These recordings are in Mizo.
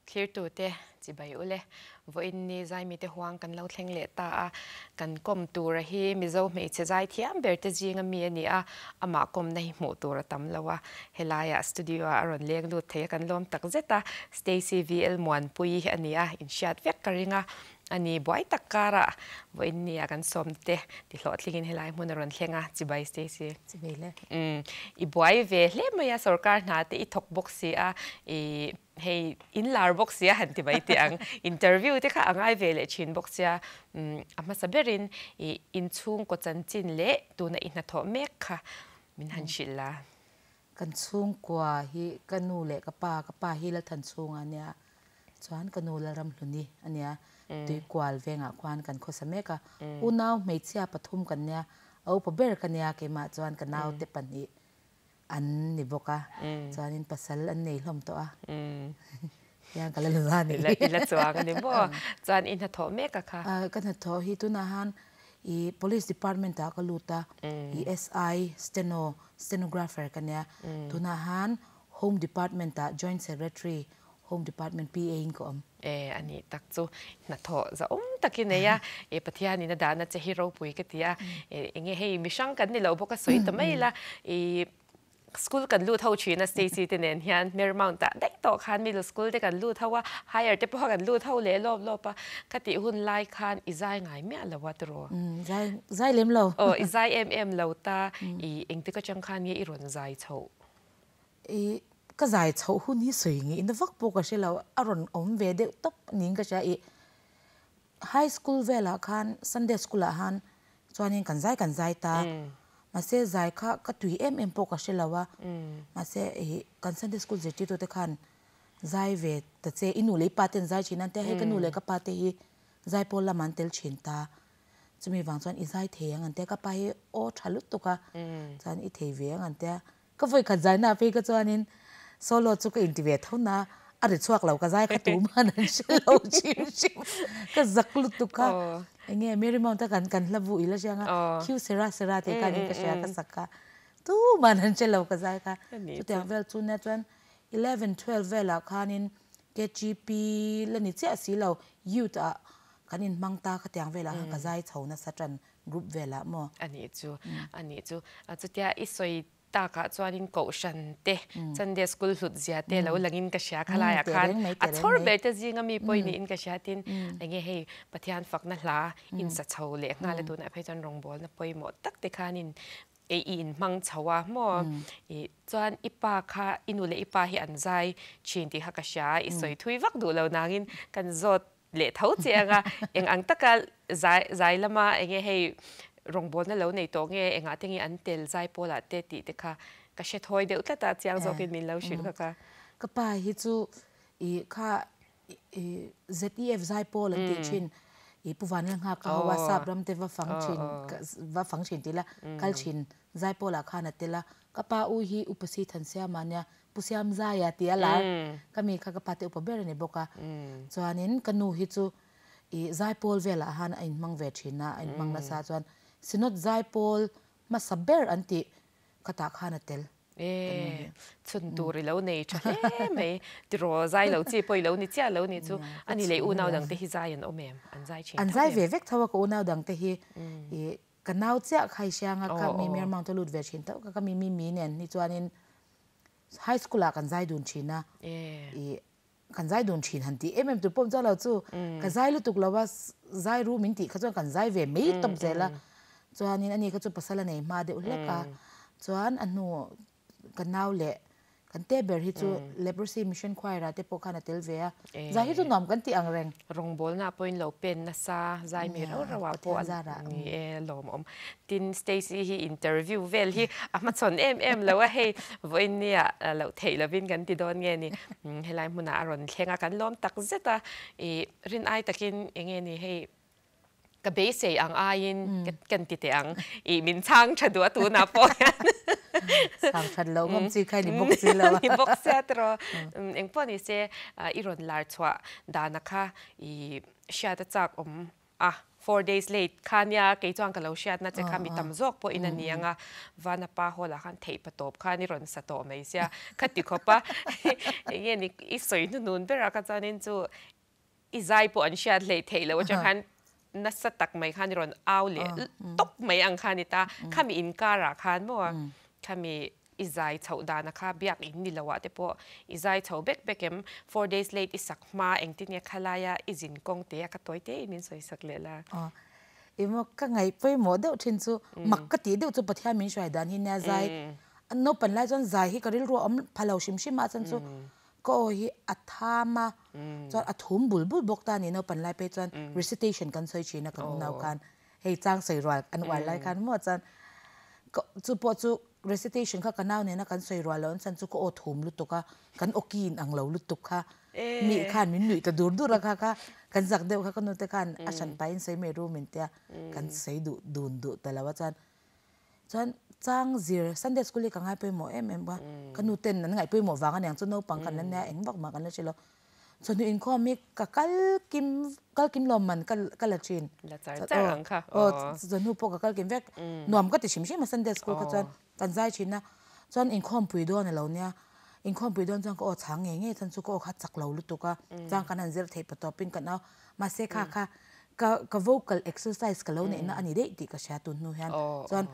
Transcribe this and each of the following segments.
Thlirtute chibai ule, vawiin ni zaimite huang kan lo thleng leh ta a, kan kawm tura hi Mizo hmeichhe zai thiam ber te zinga mi a ni a, amah kawmna hi hmuh tur a tam lo a, helaiah studio ah a rawn leng lut thei a, kan lawm tak zet a, Stacy VL Muanpui a ni a, inhriat vek ka ring a, a ni buai tak karah vawiin ni ah kan sawm te ti hlawhtlingin helai hmun a rawn thleng a, chibai Stacy. Chibai le. Umm, i buai ve hle mai a, sorkar hna te i thawk bawk si a, i Hei in lar bawk sia han ti mai teh ang. Interview te kha a ngai ve leh thin bawk sia. Umm a hmasa berin i inchhungkaw chanchin leh tuna i hnathawh mek kha min han hrilh la. Kan chhungkua hi ka nu leh ka pa, ka pa hi Lalthanchhunga a nia, chuan ka nu Lalramhluni a nia, Tuikual vengah khuan kan khawsa mek a. Unau hmeichhia pathum kan nia, a upa ber ka nia keimah chuan ka naute pahnih An ni bawk a, chuanin pasal an nei hlawm tawh a, hian ka la lu a ni. I la chuang a ni maw? Chuan i hnathawh mek a kha? Ka hnathawh hi tunah han i Police Department ah ka lut a, i SI Steno, Stenographer ka nia. Tunah han Home Department ah Joint Secretary, Home Department PA in ka awm. E, a nih tak chu hnathawh zahawm tak i nei a, e Pathianin a dahna che hi ropui ka ti a, e enge hei mihrang kan ni lo bawk a sawi ta mai la, i school kan lut ho thin a Stacy te nen hian Marymount ah daih tawh khan middle school te kan lut ho a, higher te pawh kan lut ho leh lawp lawp a, ka tih hun lai khan i zai ngai miah lo a tiraw? Zai, zai lem lo. Aw, i zai em em lo ta, i engtik atang khan nge i rawn zai chhoh? I ka zai chhoh hun hi sawi nge ina vak pawh ka hre lo, a rawn awm ve deuh tawp niin ka hria. I high school velah khan Sunday school ah han chuanin kan zai kan zai ta, mahse zai kha ka tui em em pawh ka hre lo a, mahse i kan Sunday school zirtirtu te khan zai ve ta che, i nu leh i pa ten zai thin an tia, hei ka nu leh ka pa te hi zai pawl lamah an tel thin ta, chumi vang chuan i zai thei ang an tia, ka pa hi aw tha lutuk a, chuan i thei ve ang an tia. Ka vawikhat zaina phei ka chuanin solo chu ka inti ve tho na, a ri chhuak lo ka zai kha tu man an hre lo hrim hrim, ka zak lutuk a, enge Mary Mount a kan kan hla bu ila hriang a, Khiu sera sera tih khanin ka hria ka sak kha, tu man an hre lo ka zai kha, chutiang vel chu nia chuan eleven twelve velah khanin KGP la ni chiah si lo youth ah kan inhmang ta khatiang velah khan ka zai chho nasa tan group velah maw? A nih chu, a nih chu. Chutia i sawi takah chuanin Kohhran te, Sunday School hlut zia te lo langin ka hria khalaiah khan a chhawr ber te zinga mi pawh i niin ka hria tin enge hei Pathian fakna hla insa chho leh nghal a tunah phei chuan rawngbawlna pawimawh tak te khanin i inhmang chho a maw? I chuan i pa kha i nu leh i pa hi an zai thin tih kha ka hria a, i sawi thui vak duh lo nangin kan zawt leh tho che anga eng ang taka zai zai lama enge hei rawngbawlna lo nei tawh nge engah te nge an tel zai pawlah te tih te kha ka hre thawi deuh tlat a chiang zawkin min lo hrilh kha ka. Ka pa hi chu i kha i ZEF zai pawl an tih thin i Pu Vanlalnghaka ho a sap ram te va fang thin va fang thin tih ila kal thin zai pawlah khan a tel a ka pa u hi Upa Si Thansiama nia Pu Siamzaia tih a lar ka mi kha ka pate upa ber a ni bawk a. Chuanin ka nu hi chu ih zaipawl velah han a inhmang ve thin a, a inhmang nasa chuan Synod zaipawl hmasa ber an tih khatah khan a tel ka nu hi. Chhun tur i lo nei tha hle mai. Tiraw zai lo chi pawh i lo ni chiah lo ni chu. A ni leh unau dangte hi zai an awm em? An zai thin tho em? An zai ve vek tho a ka unau dangte hi ih ka nau chiah kha i hriang a, ka mi Miarmount a lut ve thin tho ka mi mi mi nen hi chuanin High school ah kan zai dun thin a, ih kan zai dun thin han tih em em tur pawh chuan lo chu ka zai lutuk lo a, zai ru min tih kha chuan kan zai ve mai tawp zel a, chuanin ani kha chu pasal a nei hma deuh hlek a, chuan a hnu ka nau leh kan te ber hi chu Leprosy Mission Choir ah te pawh khan a tel ve a, zai hi chu nuam kan tih ang reng. Rawngbawlna pawhin lo pen nasa zai mi rau rau ah pawh a ni e lawmawm. Tin, Stacy hi interview vel hi a hmachhawn em em lo a, hei vawiin nia loh theih lovin kan ti dawn nge ni, helai hmunah a rawn thleng a, kan lawm tak zet a, ih rin ai takin eng nge ni hei ka beisei ang aiin kan ti teh ang, ih min chhang tha duh a tunah pawh hian. Chhang that loh ngawm chi kha i ni bawk si lo a. Ni bawk sia tiraw. Engpawh ni se i rawn lar chhuah dana kha i hriat a chak awm a. Four days late kha nia kei chuan ka lo hriatna che kha mi tam zawk pawhin a ni ang a, Vanapa hall ah khan theih pa tawp khan i rawn sa tawh mai sia ka ti khawp a, eng nge ni i sawi hnunun berah kha chuanin chu i zai pawh an hriat hleih theih loh atang khan nasa tak mai khan i rawn au leh tawp mai ang kha a ni ta, khami inkarah khan maw khami I zai chhoh dana kha biak in ni lo ah te pawh i zai chho bek bek em? Four days late i sak hma engtin nge khalaia i zin kawng te a ka tawi te in min sawi sak leh la. Aw emaw ka ngaih pawimawh deuh thin chu mak ka tih deuh chu Pathian min hruai dan hi nia zai naupan lai chuan zai hi ka rilru a awm pha lo hrim hrim a chuan chu ka aw hi a tham a chuan a thum bul bul bawk ta a ni naupan lai phei chuan recitation kan sawi thin a kan unau khan hei chang sawi rual an uar lai khan maw chuan ka chu pawh chu recitation kha ka nau nena kan sawi rual loh an chan chu ka aw thum lutuk a kan aw ki in ang lo lutuk kha mi khan min nuih ta dur dur a kha kha kan zak deuh kha ka nu te khan a hran pahin sawi mai ru min tia kan sawi duh dun duh ta lo a chuan chuan chang zir Sunday school hi ka ngai pawimawh em em a ka nu ten an ngaih pawimawh vang aniang chu naupang kan la nia eng vak mah kan la hre lo. Chawhnu inkhawm hi ka kal kim kal kim lo man ka ka la thin. La char char ang kha. Aw chawhnu pawh ka kal kim vek. Nuam ka ti hrim hrim a Sunday school kha chuan kan zai thin a. Chuan inkhawm pui dawn a lo nia. Inkhawm pui dawn chuan ka aw chhang ngei ngei chuan chu ka aw kha chak lo lutuk a. Chuan kan han zir theih pa tawpin kan au. Mahse kha kha ka ka vocal exercise ka lo neihna a ni daih tih ka hria tun hnu hian. Chuan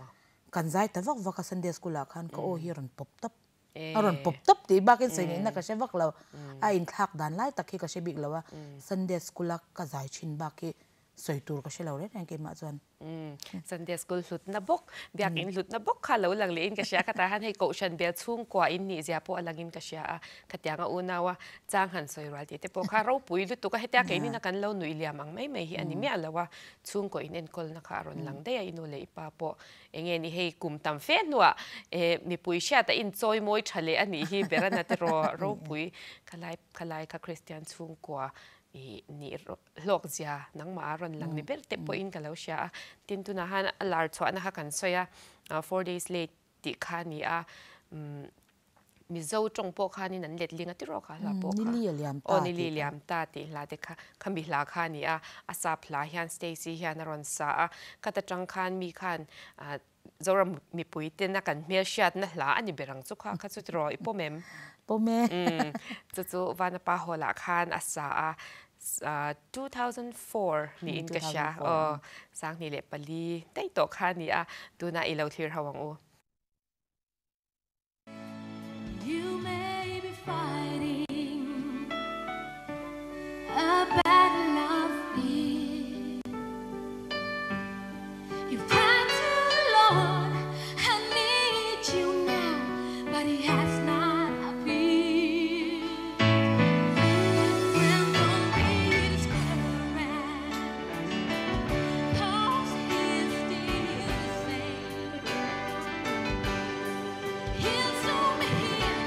kan zai ta vak vak a Sunday school ah khan ka aw hi a rawn pawp tawp. A rawn pawp tawp tih bakin sawi ngaihna ka hre vak lo. A inthlak dan lai tak hi ka hre bik lo a, Sunday school a ka zai thin bak hi sawi tur ka hre lo reng reng keimah chuan. Sunday school hlutna bawk, biakin hlutna bawk kha lo lang leh in ka hria. Khatah hian hei Kohhran bel chhungkua in nih zia pawh a langin ka hria a, khatianga unaua chang han sawi rual tih te pawh kha ropui lutuk a, hetia keinin a kan lo nuih liam ang mai mai hi a ni miah lo a, chhungkaw in enkawlna kha a rawn lang daih a, i nu leh i pa pawh Enge ni hei kum tam fe hnuah mipui hriat a inchawi mawi tha leh a nih hi Berana te ro ropui khalai khalai kha Kristian chhungkua i nih hlawk zia nangmah a rawn lang ni ber te pawhin ka lo hria a. Tin tunah han a lar chhuahna kha kan sawi a, four days late tih kha a ni a. Mizo tawng pawh khanin an letling a tiraw kha hla pawh kha. Nili a liam ta tih. Aw nili liam ta tih hla te kha khami hla kha a ni a, a sap hla hian Stacy hian a rawn sa a, khat atang khan mi khan Zoram mipui tena kan hmel hriatna hla a ni ber ang chu kha kha chu tiraw i pawm em? Pawm e. Chu chu Vanapa Hall ah khan a sa a, 2004 niin ka hria aw 2004 daih tawh kha a ni a, tunah i lo thlir ho ang u. You may be fighting a battle of fear. You've cried to the Lord, I need you now, but he has not appeared. Friend, don't be discouraged, 'cause he's still the same. He'll soon be here,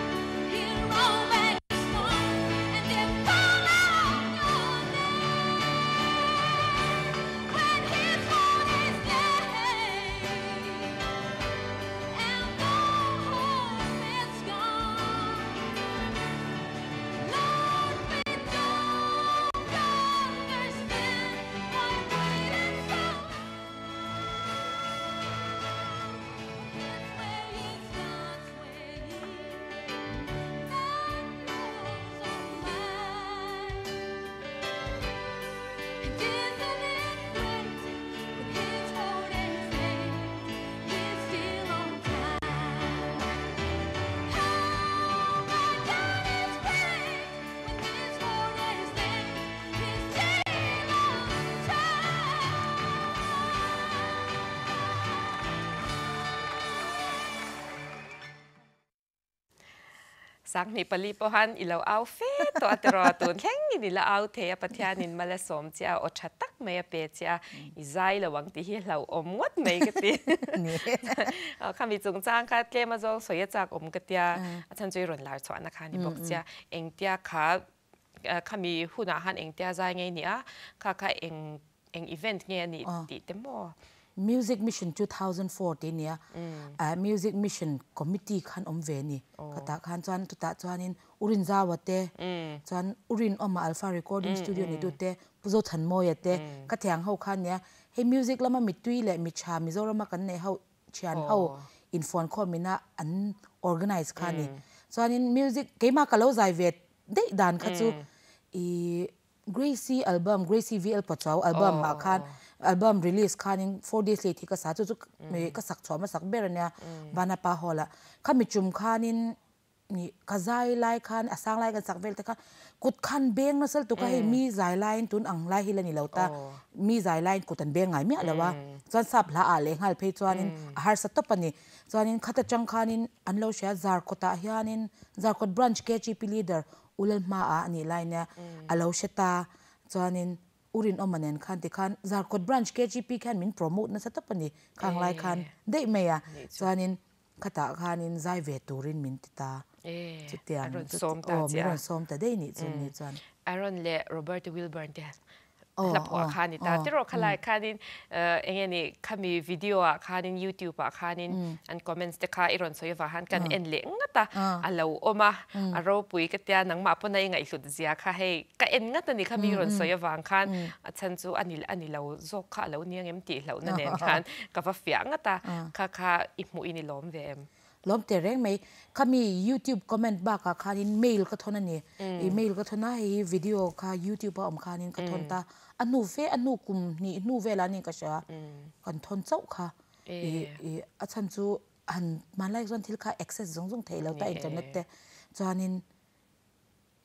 he'll roll back the stone, and then call out your name when his word is late and the hope is gone. Lord, we don't understand why waiting so long. 24 pawhan i lo au fe tawh a tiraw tun thleng in i la au thei a Pathianin mal a sawm che a aw tha tak mai a pe che a i zai lo ang tih hi hlauhawm ngawt mai ka ti khami chungchang kha tlem a zawng sawi a chak awm ka tia a chhan chu i rawn lar chhuahna kha a ni bawk chia engtia kha khami hunah khan engtia zai nge ni a kha kha eng eng event nge a nih tih te maw? Music Mission 2004 tih a nia, Music Mission Committee khan awm ve a ni. Khatah khan chuan chutah chuanin U Rinzaua te, chuan U Rinawma Alpha Recording Studio neitu te, Pu Zothanmawia te, ka thiang ho kha a nia. Hei music lama mitui leh mitha Mizorama kan nei ho thian ho infuan khawm ina an organize kha ni. Chuanin music keimah ka lo zai ve daih dan kha chu i Gracie album Gracie VL Pachuau album ah khan album release khanin 4 days late hi ka sa chu chu ka sak chhuah hmasak ber ania Vanapa hall ah. Khami chum khanin Ni ka zai lai khan a sang lai kan sak vel te khan kut khan beng nasal tuk a hei mi zai laiin tun ang lai hi la ni lo ta mi zai laiin kut an beng ngai miah lo a chuan sap hla ah leh nghal phei chuanin a harsa tawp a ni chuanin khata tang khanin an lo hria Zarkawt ah hianin Zarkawt branch KGP leader Ulal hma ah a nih lai nia a lo hre ta chuanin U Rinawma nen khan tikhan Zarkawt branch KGP khian min promote nasa tawp a ni khang lai khan daih mai a chuanin Khatah khanin zai ve turin min ti ta. Chutiang chu aw min rawn sawm ta daih nih chu ni chuan. Aaron leh Robert Wilburn te hla phuah kha ni ta. Tiraw khalai khanin enge ni khami video ah khanin youtube ah khanin an comments te kha i rawn sawi avang khan kan en leh ngat a, a lo awm a, a ropui ka tia nangmah pawn a i ngaihhlut zia kha hei ka en ngat a ni khami i rawn sawi avang khan a chhan chu a ni a ni lo zawk kha a lo nia ngem tih hlauhna nen khan ka va fiah ngat a, kha kha i hmuh in i lawm ve em? Lawm teh reng mai. Khami youtube comment bakah khanin mail ka thawn a ni. I mail ka thawn a, hei hi video kha youtube a awm khanin ka thawn ta. A hnu fe, a hnu kum hnih hnu velah aniin ka hria, kan thawn chauh kha. I i a chhan chu han hmanlai chuan thil kha access zawng zawng theih lo ta internet te chuanin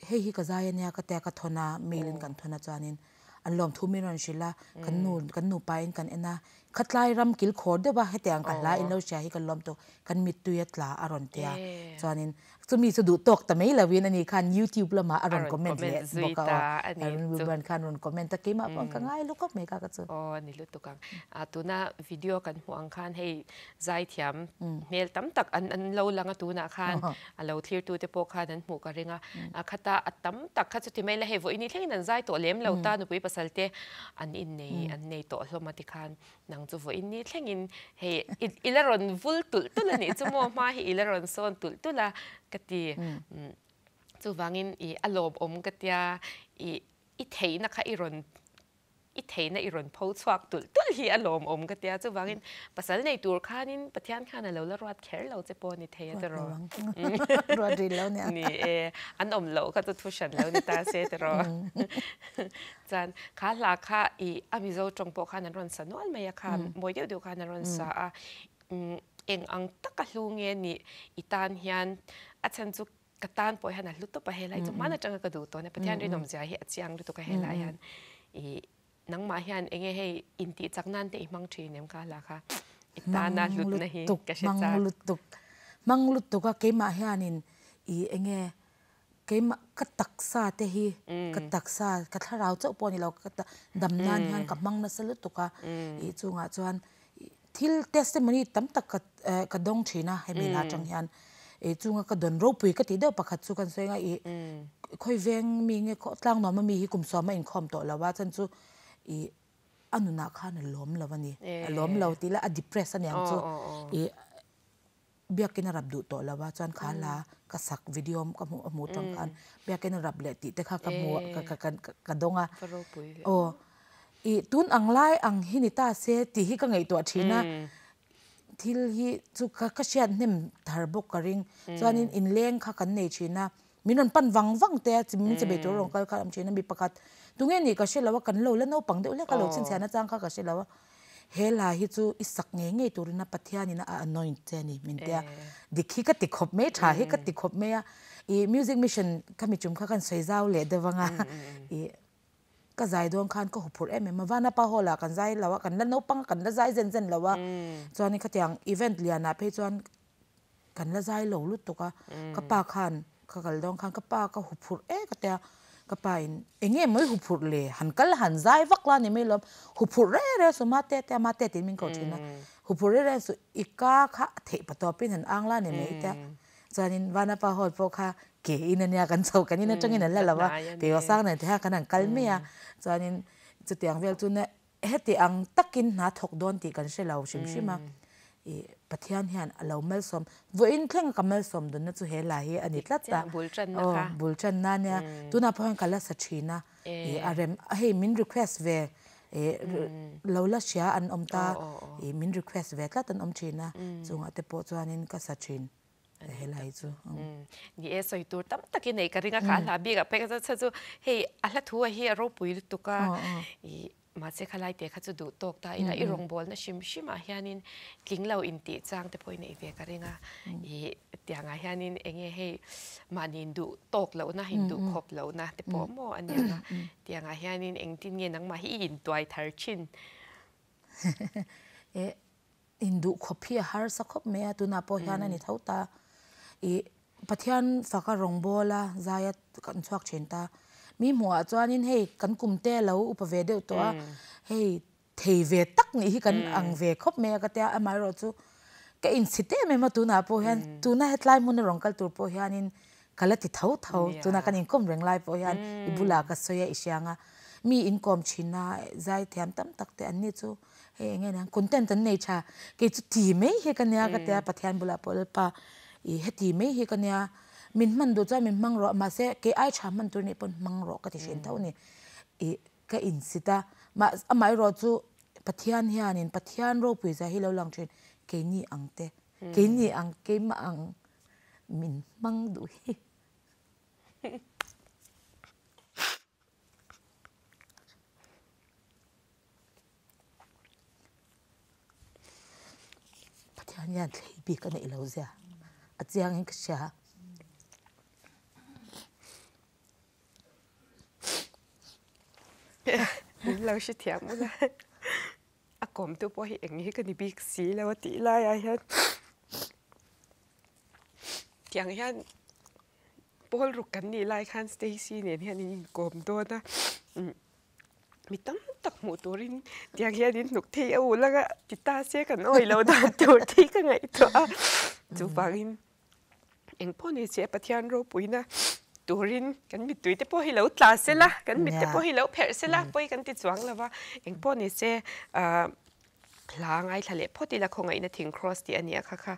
Hei hi ka zai ania ka tia ka thawn a, mail in kan thawn a chuanin an lawmthu min rawn hrilh a, kan nu kan nupa in kan en a, khatlai ram kil khawr deuh a hetiang ka hla in lo hria hi kan lawm tawh, kan mittui a tla a rawn tia chuanin chumi chu duh tawk ta mai lo in ani khan youtube lamah a rawn comment leh bawk a aw, Aaron Wilburn khan rawn comment a keimah pawh ka ngai lukhawp mai kha ka chu. Aw ni lutuk ang, tuna video kan hmuh ang khan hei Zaithiam hmel tam tak an an lo lang a tunah khan a lo thlirtute pawh khan an hmuh ka ring a. A khata a tam tak kha chuti mai la hei vawiin thlengin an zai tawh lem lo ta nupui pasal te an innei an nei tawh hlawm a tikhan nang chu vawiin ni thlengin hei i la rawn vul tulh tulh a nih chu maw hma hi i la rawn sawn tulh tulh a ka ti. Chuvangin i a lawmawm ka tia i i theihna kha i rawn I theihna i rawn pho chhuak tulh tulh hi a lawmawm ka tia. Chuvangin pasal nei tur khanin Pathian khan a lo la ruat kher lo che pawh a ni thei a tiraw. Ruat rih lo nia. Ni e, an awm loh kha chu thu hran lo ni ta se tiraw. Chuan kha hla kha i a Mizo tawng pawh khan an rawn sa nual mai a kha, mawi deuh deuh khan an rawn sa a. Eng ang taka hlu nge nih i tan hian a chhan chu Ka tan pawh hian a hlu tawp a helai chu hman atanga ka duh tawh a nia Pathian rinawm zia hi a chiang lutuk a helai hian i nangmah hian enge hei intih chak nan te i hmang thin em kha hla kha i tana hlutna hi ka hre chak. Hmang lutuk hmang lutuk a keimah hianin i enge keimah ka taksa te hi ka taksa ka thlarau chauh pawh a ni lo ka dam nan hian ka hmang nasa lutuk a i chungah chuan Thil testimony tam tak ka ka dawng thin a hemi hla atang hian ih chunga ka dawn ropui ka tih deuh pakhat chu kan sawi anga ih khawi veng mi nge tlang nuam ami hi kum sawm a inkhawm tawh lo a chuan chu ih a nunah khan a lawm lo a ni a lawm lo tih lah a depress aniang chu ih biakin a rap duh tawh lo a chuan kha hla ka sak video ka hmuh a hmuh tang khan biakin a rap leh tih te kha ka hmu a ka ka ka dawng a aw ih tun ang lai ang hi ni ta se tih hi ka ngaihtuah thin a thil hi chu ka ka hriat hnem thar bawk ka ring chuanin inleng kha kan nei thin a min rawn pan vang vang te a min che bei tur a rawn kal kha a awm thin a mi pakhat tunge nih ka hre lo a kan lo la naupang deuh hlek a lo chhinchhiahna chang kha ka hre lo a. He hla hi chu i sak ngei ngei turin a Pathianin a anoint che a ni min tia. Dik hi ka ti khawp mai, tha hi ka ti khawp mai a. I music mission ka mi tum kha kan sawi zau leh deuh ang a. I ka zai dawn khan ka huphurh em em a, Vanapa hall ah kan zai lo a, kan la naupang a, kan la zai zen zen lo a. Chuanin khatiang event lianah phei chuan Kan la zai lo lutuk a, ka pa khan ka kal dawn khan ka pa ka huphurh e ka tia, ka pa in eng nge mawi huphurh le, han kal han zai vak la ni mai lawm, huphurh re re su mate tia mate tiin min ko thin a, huphurh re re su i ka kha a theih pa tawpin han ang la ni mai tia, chuanin Vanapa hall pawh kha ke in ania kan chho kan in atangin an la lo a, Teiawsang nen te kha kan han kal mai a, chuanin chutiang vel chu na Heti ang takin hna thawk dawn tih kan hre lo hrim hrim a, i Pathian hian a lo malsawm, vawiin thlenga ka malsawm dunna chu he la hi a ni tlat a, aw bul tanna ania, tunah pawh hian ka la sa thin a, i a rem, hei min request ve, Lo la hria an awm ta, i min request ve tlat an awm thin a, chungah te pawh chuanin ka sa thin helai chu. Ni e, sawi tur tam takin nei ka ring a, kha a hla bikah phei kha chuan chu hei a hla thu a hi a ropui lutuk a, i mahse khalai te kha chu duh tawk ta ila i rawngbawlna hrim hrimah hianin tling lo intih chang te pawhin nei ve ka ring a, i tiangah hianin eng nge hei mahni induh tawk lohna, induh khawp lohna te pawh maw a nia nga. Tiangah hianin engtin nge nangmah hi i intuai thar thin? Eh, induh khawp hi a harsa khawp mai a, tunah pawh hian a ni tho ta. Ih, Pathian faka rawngbawla zaia kan chhuak thin ta. Mi hmuhah chuanin hei kan kum te lo upa ve deuh tawh a, hei thei ve tak nih hi kan ang ve khawp mai a ka tia, amaherawh chu ka inchhit em em a tunah pawh hian tuna hetlai hmuna rawn kal tur pawh hianin ka la ti tho tho, tuna kan inkawm reng lai pawh hian i bulah ka sawi a i hriang a, mi inkawm thin a zai thiam tam tak te an ni chu hei eng nge niang content an nei tha, kei chu ti mai hi ka nia ka tia Pathian bulah pawh Lalpa i heti mai hi ka nia min hman duh chuan min hmang rawh mahse kei ai tha hman tur nih pawn hmang rawh ka ti hrin tho a ni i Ka insit a, mah amaherawh chu Pathian hianin Pathian ropui zia hi lo lang thin, keini ang te, keini ang, keimah ang min hmang duh hi. Pathian hian thlei bik a neih lo zia a chiangin ka hria. Min lo hre thiam ula a kawmtu pawh hi eng hi ka ni bik si lo a tih laiah hian tiang hian pawl ruk kan nih lai khan Stacy nen hian in inkawm dawn a mi tam tak hmuh turin tiang hian in hnuk thei a ul anga ti ta se kan awih loh dan tur te hi ka ngaihtuah a chuvangin. Eng pawh ni che Pathian ropuina turin kan mittui te pawh hi lo tla sela, kan mit te pawh hi lo pherh sela pawi kan ti chuang lo va. Eng pawh ni se hla ngaithla leh phawt ila khawngaihna thing cross tih a nia kha kha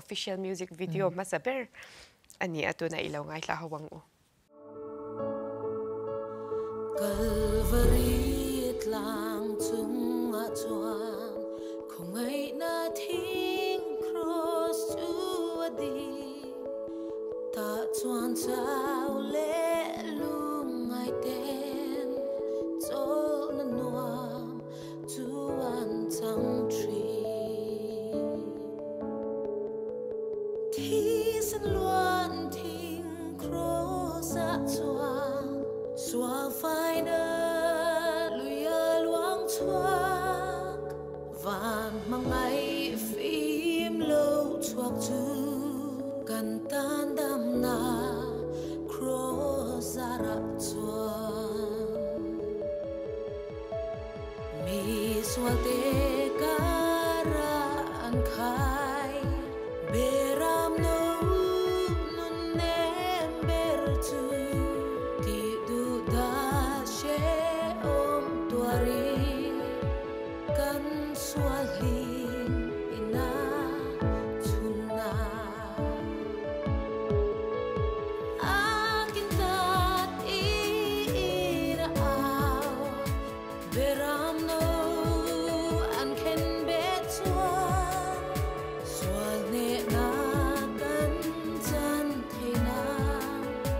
official music video hmasa ber a ni a tunah i lo ngaithla ho ang u. Kalvari tlang chungah chuan khawngaihna thing cross chu a ding. Tah chuan chau leh lungngai ten chawlhna nuam chu an chang thin. Thisen luan thing Cross ah chuan sual faina lui a luang chhuak, van hmangaih fim lo chhuak chu kan tan damna Cross a rah chuan mi sual te karah an khai. Beram no nun nem ber chu tih duh dah hrehawm tuarin kan sual hlim ina chhunna a kin tat in a au. Beram no an khen bet chuan sual hnehna kan chan theihna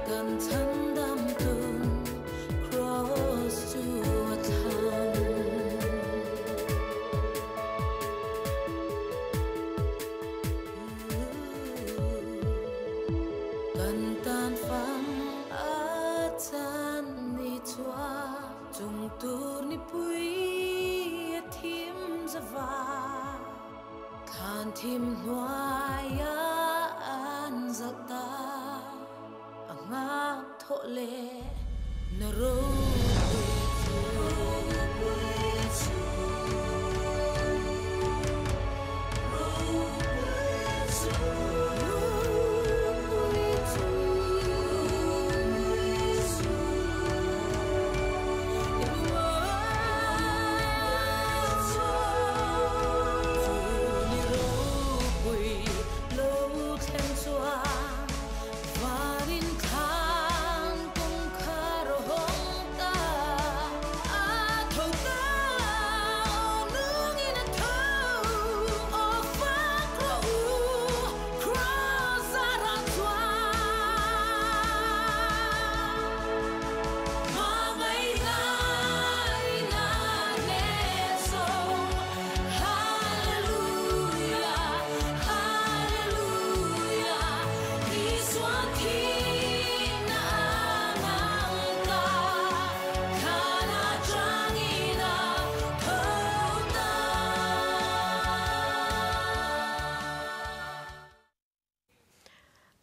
kan chhandam tun Kraws chu a thlang. Kan tan fam a chan ni chuan. Chung tur nipui a thim zava, thlan thim hnuaia an zalh ta, a nghak thawh leh na ropui chu.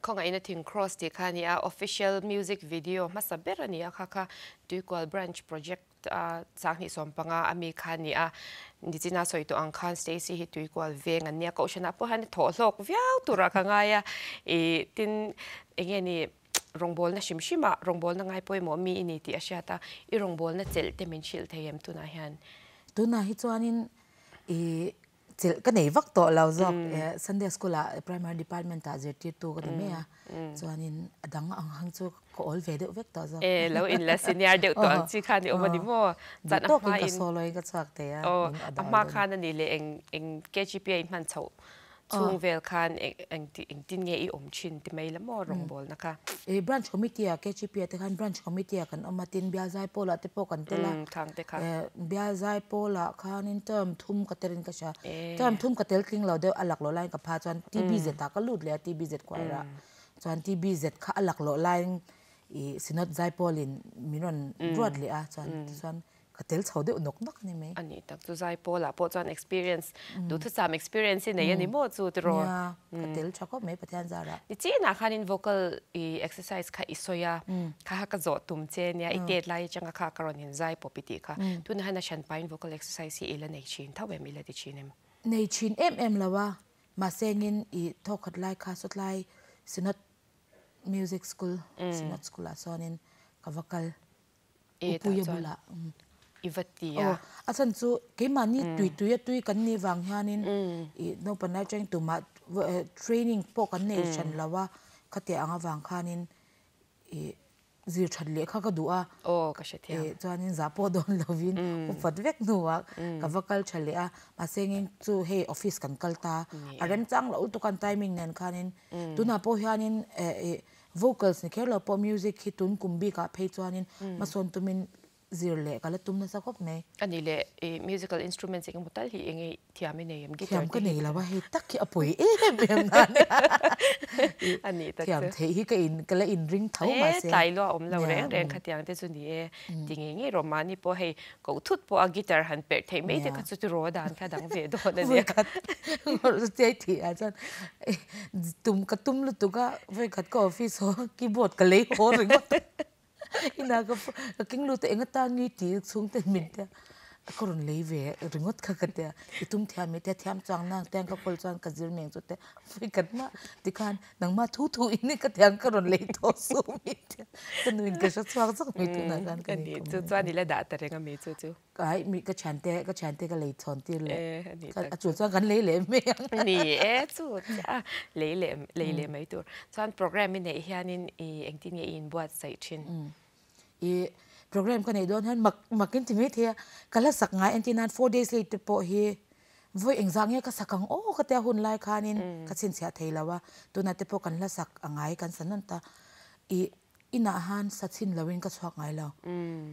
Khawngaihna Thing Cross tih kha a ni a, official music video hmasa ber a ni a, kha kha Tuikual Branch Project a sanghnih 15 a mi kha a ni a, nichina sawi tawh ang khan Stacy hi Tuikual veng an nia, kohhranah pawh hian a thawh hlawk viau turah ka ngai a, ih tin eng nge ni rawngbawlna hrim hrim ah rawngbawlna ngai pawimawh mi i ni tih a hriat a, i rawngbawlna chelh te min hrilh thei em tunah hian? Tunah hi chuanin ih Chelh ka nei vak tawh lo zawk Sunday school ah primary department ah zirtirtu ka ni mai a chuanin a dang ang hang chu ka awl ve deuh vek tawh zawk. E lo in la senior deuh tawh ang chi khan i awm a ni maw? Chuan a hma in ka solo in ka chhuak thei a. Aw a hma khan a ni leh eng eng KGP a in hman chhoh chhung vel khan eng engtin nge i awm thin ti mai la maw rawngbawlna kha. E branch committee ah KGP ah te khan branch committee ah kan awm a tin bial zaipawl ah te pawh kan tel a khang te kha bial zaipawl ah khanin term thum ka telin ka hria term thum ka tel tling lo deuh a lak loh laiin ka pha chuan TBZ ah ka lut leh a TBZ choir ah chuan TBZ kha a lak loh laiin ih synod zaipawl in min rawn ruat leh a chuan tichuan Ka tel chho deuh nawk nawk a ni mai. A nih tak chu Zaipawl ah pawh chuan experience, duhthusam experience hi nei a ni maw chu tiraw? Nia, ka tel tha khawp mai Pathian zarah. Ni chinah khanin vocal i exercise kha i sawi a, kha kha ka zawh tum che nia, i tet lai atanga kha ka rawn in zai pawp i tih kha. Tunah hian a hran pahin vocal exercise hi i la nei thin tho em, i la ti thin em? Nei thin em em lo a, mahse engin i thawkhat lai kha sawtlai Synod Music School, Synod School ah sawnin ka va kal. E tah chuan i va ti a. Aw, a chhan chu keimahni tui tui a tui kan nih vang hianin ih naupang lai atangin tumah training pawh kan nei hran lo a, khatiang ang avang khanin ih zir that leh kha ka duh a. Aw, ka hre thiam. Ih chuanin zah pawh dawn lovin upat vek hnuah ka va kal tha leh a, mahse engin chu hei office kan kal ta a remchang loh lutuk a timing nen khanin tunah pawh hianin ih Vocals ni kher lo pawh music hi tun kum bikah phei chuanin hmasawn tumin zir leh ka la tum nasa khawp mai. A nih leh i musical instruments eng emaw tal hi eng nge thiam i nei em? Guitar Thiam ka nei lo a, hei tak hi a pawi em em nan nia. A nih tak chu. Thiam theih hi ka in ka la inring tho mahse. E tlai luah awm lo reng reng khatiang te chu ni e. Ti ngei ngei rawh mahni pawh hei Koh thut pawh a guitar han perh theih mai te kha chu tiraw dan kha dang ve dawn a nia. Vawikhat chiai thih ah chuan tum ka tum lutuk a, vawikhat ka office haw keyboard ka lei haw ringawt a, inah ka keng lut a eng atan nge tih chhung ten min tia ka rawn lei ve ringawt kha ka tia i tum thiam mai tia thiam chuang nang tiang ka kawl chuan ka zir meng chu tia vawikhat mah tikhan Nangmah thu thu in ka tiang ka rawn lei tawh suh mi tia ka nuin ka hre chhuak zawk mai tunah khan ka ni Chu chuan i la dah ta reng a mi chu chu. Ai mi ka thiante ka thiante ka lei chhawn tir leh a chu chuan kan lei leh mai ang. Ni e chu chiah lei leh lei leh mai tur. Chuan program i neih hianin i engtin nge i inbuatsaih thin? I program ka neih dawn hian mak mak in ti mai thei a, ka la sak ngai entir nan four days late te pawh hi vawi engzah nge ka sak ang aw ka tia hun lai khanin ka chhinchhiah thei lo a, tunah te pawh kan la sak a ngai kan sa nawn ta, i inah han sa chhin loin ka chhuak ngai lo,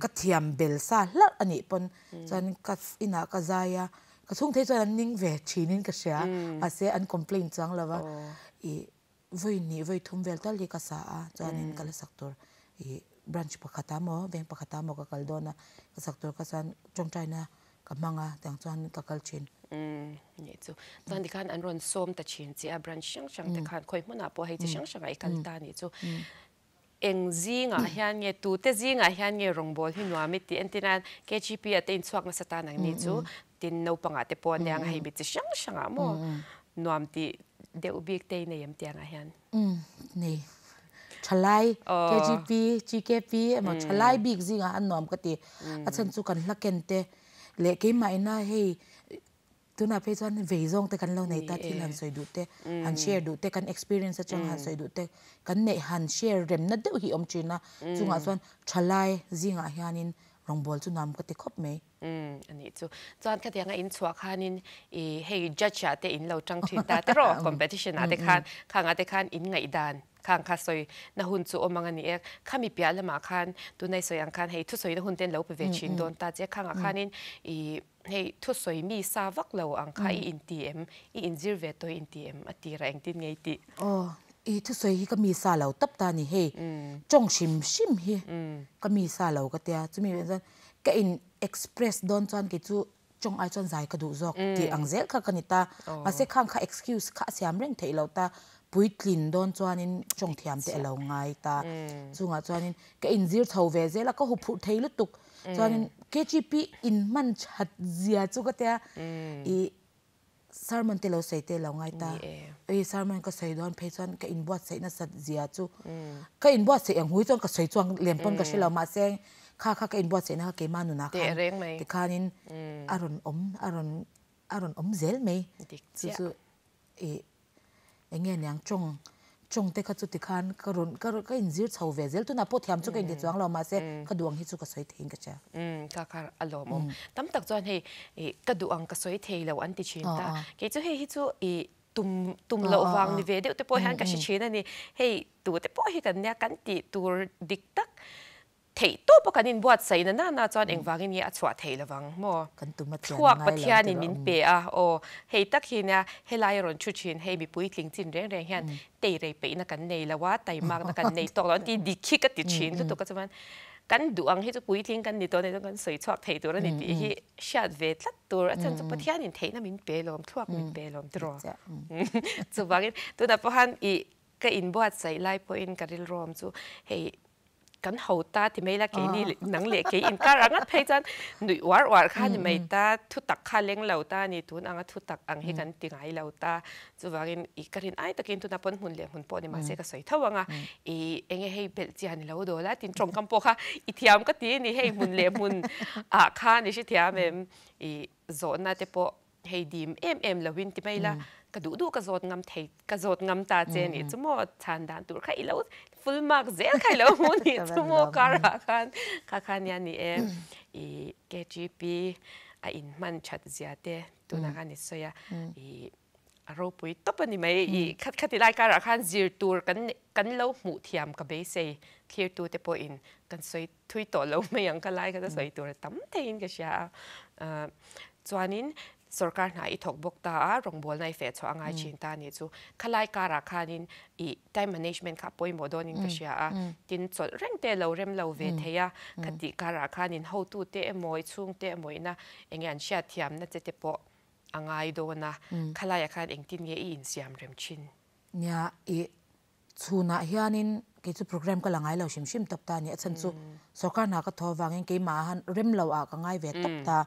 ka thiam bel sa hlarh a nih pawn chuan ka inah ka zai a, ka chhung thei chuan an ning ve thinin ka hria mahse an complain chuang lo va, i Vawi hnih vawi thum vel tal hi ka sa a, chuanin ka la sak tur ih branch pakhat ah maw veng pakhat ah maw ka kal dawn a, ka sak tur kha chuan tawngtaina ka hmang a tiang chuan ka kal thin. Umm nih chu. Chuan tikhan an rawn sawm ta thin che a branch hrang hrang te khan khawi hmunah pawh hei chi hrang hrangah i kal ta nih chu. Eng zingah hian nge tute zingah hian nge rawngbawl hi nuam i tih entir nan KGP ah te inchhuak nasa tan ang ni chu tin naupangah te pawh aniang hei mi chi hrang hrangah maw nuam tih deuh bik te i nei em tiangah hian? Umm nei. Thalai KGP, GKP emaw thalai bik zingah an nuam ka ti. A chhan chu kan hla ken te leh keimah ina hei Tunah phei chuan vei zawng te kan lo nei ta, thil han sawi duh te, han share duh te, kan experience atang han sawi duh te, kan neih han share remna deuh hi awm thin a, chungah chuan thalai zingah hianin rawngbawl chu nuam ka ti khawp mai. Umm a nih chu. Chuan khatianga in chhuah khanin i hei judge ah te in lo tang thin ta te rawh competition ah te khan khangah te khan in ngaihdan khang kha sawi na hun chu awm ang a ni e. Khami piah lamah khan tunai sawi ang khan hei thusawi na hun te an lo pe ve thin dawn ta che khangah khanin i Hei thusawi mi sa vak lo ang kha i inti em? I inzir ve tawh i inti em? A tir a engtin nge i tih? Aw, i thusawi hi ka mi sa lo tawp ta a ni. Hei tawng hrim hrim hi ka mi sa lo ka tia. Chumi veng chuan ka in express dawn chuan kei chu tawng ai chuan zai ka duh zawk tih ang zel kha ka ni ta. Mahse khang kha excuse kha a siam reng theih lo ta. puitlin dawn chuanin tawng thiam te a lo ngai ta. Chungah chuanin ka inzir chho ve zel a, ka huphurh thei lutuk. Chuanin KGP in hman that zia chu ka tia i sermon te lo sawi te lo ngai ta. Ui sermon ka sawi dawn phei chuan ka inbuatsaih nasat zia chu ka inbuatsaih ang hui chuan ka sawi chuang lem pawn ka hre lo mahse kha kha ka inbuatsaihna kha keimah nunah khan tikhanin a rawn awm a rawn a rawn awm zel mai. Chu chu i eng nge niang tawng tawng te kha chu tikhan ka rawn ka ka inzir chho ve zel tunah pawh thiam chu ka inti chuang lo mahse ka duh ang hi chu ka sawi theiin ka hria. Umm ka kha a lawmawm. Tam tak chuan hei i ka duh ang ka sawi thei lo an ti thin ta. Kei chu hei hi chu i tum tum loh vang ni ve deuh te pawh hian ka hre thin a ni. Hei tute pawh hi kan nia kan tih tur dik tak Theih tawpa kan inbuatsaih na nana chuan engvangin nge a chhuah theih lovang maw? Kan tum a chian Thluak ngai lo Pathianin tiraw? min pe a, aw, hei tak hi nia helai a rawn thu thin, hei mipui tling chin reng reng hian tei rei peihna kan nei lo a, taimakna kan nei tawk lo an ti dik hi ka ti thin lutuk a chuan kan duh ang hi chu puitling kan ni tawh a ni chuan kan sawi chhuak thei tur a ni tih hi hriat ve tlat tur a chhan chu Pathianin theihna min pe lawm, thluak min pe lawm tiraw? Chuvangin tunah pawh khan ih Ka inbuatsaih lai pawhin ka rilruam chu hei kan ho ta ti mai la keini nang leh kei inkar ang ngat phei chuan nuih uar uar kha ni mai ta, thu tak kha leng lo ta a ni, tun anga thu tak ang hi kan ti ngai lo ta. Chuvangin i ka rin ai takin tunah pawn hmun leh hmun pawh ni mahse ka sawi tho ang a, i enge hei belh chian i lo dawl a tin tawngkam pawh kha i thiam ka ti a ni, hei hmun leh hmun ah khan i hrethiam em i zawhna te pawh Hei dim em em lo in ti mai la, ka duh duh ka zawt ngam thei, ka zawt ngam ta che nih chu maw, chhan dan tur kha i lo full mark zel kha i lo hmu nih chu maw car ah khan, kha kha nia ni e, i KGP a in hman that zia te tunah khan i sawi a, i a ropui tawp a ni mai, i khat khati lai karah khan zir tur kan kan lo hmuh thiam ka beisei, thlir te pawhin kan sawi thui tawh lo mai ang ka lai kha sawi tur a tam theiin ka hria a. Chuanin sorkar hna i thawk bawk ta a, rawngbawlna i feh chhuah a ngai thin ta a nih chu. Khalai karah khanin i time management kha a pawimawh dawnin ka hria a, tin chawlh reng te lo rem lo ve thei a, khatih karah khanin hotute emaw i chhungte emaw ina enge an hriatthiamna che te pawh a ngai dawn a, khalaiah khan engtin nge i insiam rem thin? Nia, i Chhunah hianin kei chu program ka la ngai lo hrim hrim tawp ta a ni. A chhan chu sorkar hna ka thaw avangin keimah ah han rem lo ah ka ngai ve tawp ta.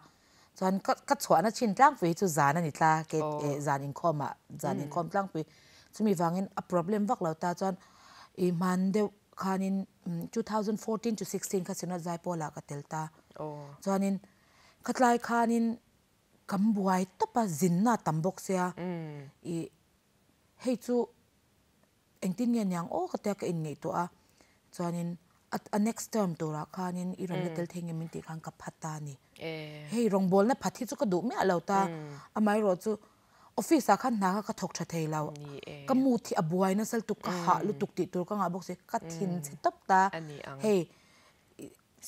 Chuan ka ka chhuahna chin tlangpui hi chu zan a ni tla ke zan inkhawm ah zan inkhawm tlangpui. Chumi vangin a problem vak lo ta chuan i hman deuh khanin 2014 to 16 kha Synod Zaipawl ah ka tel ta. Chuanin khatlai khanin kan buai tawp a zinna a tam bawk sia i Hei chu engtin nge niang aw ka tia ka inngaihtuah a, chuanin a next term turah khanin i rawn la tel thei nge min tih khan ka phat ta a ni. Hei rawngbawlna phat hi chu ka duh miah lo ta, amaherawh chu office ah khan hna kha ka thawk tha thei lo, ka mood hi a buai nasa lutuk, ka hah lutuk tih tur ka ngah bawk si, ka thin chhe tawp ta, hei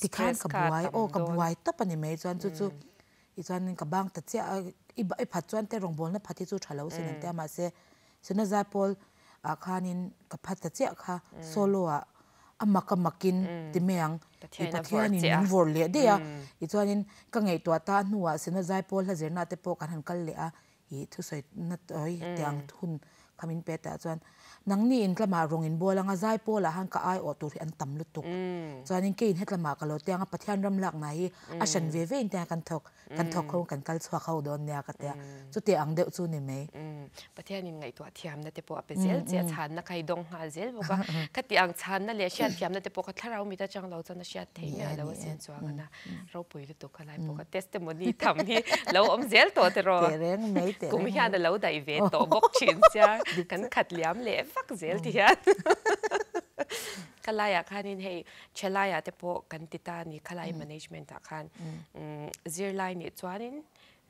tikhan ka buai aw ka buai tawp a ni mai chuan chu chu i chuan ka bang ta chiah a i i phat chuan te rawngbawlna phat hi chu tha lo sin an tia mahse sena zaipawl ah khanin ka phat ta chiah kha solo ah a mak a makin ti mai ang i Pathianin min vawrh leh daih a i chuanin ka ngaihtuah ta hnuah sena zaipawl hla zirna te pawh kan han kal leh a I thusawi na tawi tiang hun kha min pe tah chuan nangni in tlamah rawng in bual anga zai pawlah khan ka ai awh tur hi an tam lutuk. Chuanin kei in hetlamah ka lo tiang a Pathian ram lakna hi a hran ve ve in tiang kan thawk kan thawk ho kan kal chhuak ho dawn nia ka tia. Chuti ang deuh chu ni mai. Pathianin ngaihtuah thiamna te pawh a pe zel che a, chhanna kha i dawng nghal zel bawk a. Khati ang chhanna leh hriat thiamna te pawh kha thlarau mit atang lo chuan a hriat theih miah lo asin chuang a na. Ropui lutuk kha lai pawh kha testimony tham hi lo awm zel tawh tiraw? Teh reng mai teh reng mai. Kum hian a lo daih ve tawh bawk thin sia kan khat liam leh vak zel ti hian. Khalaiah khanin hei thalaiah te pawh kan ti ta a ni khalai management ah khan zirlai nih chuanin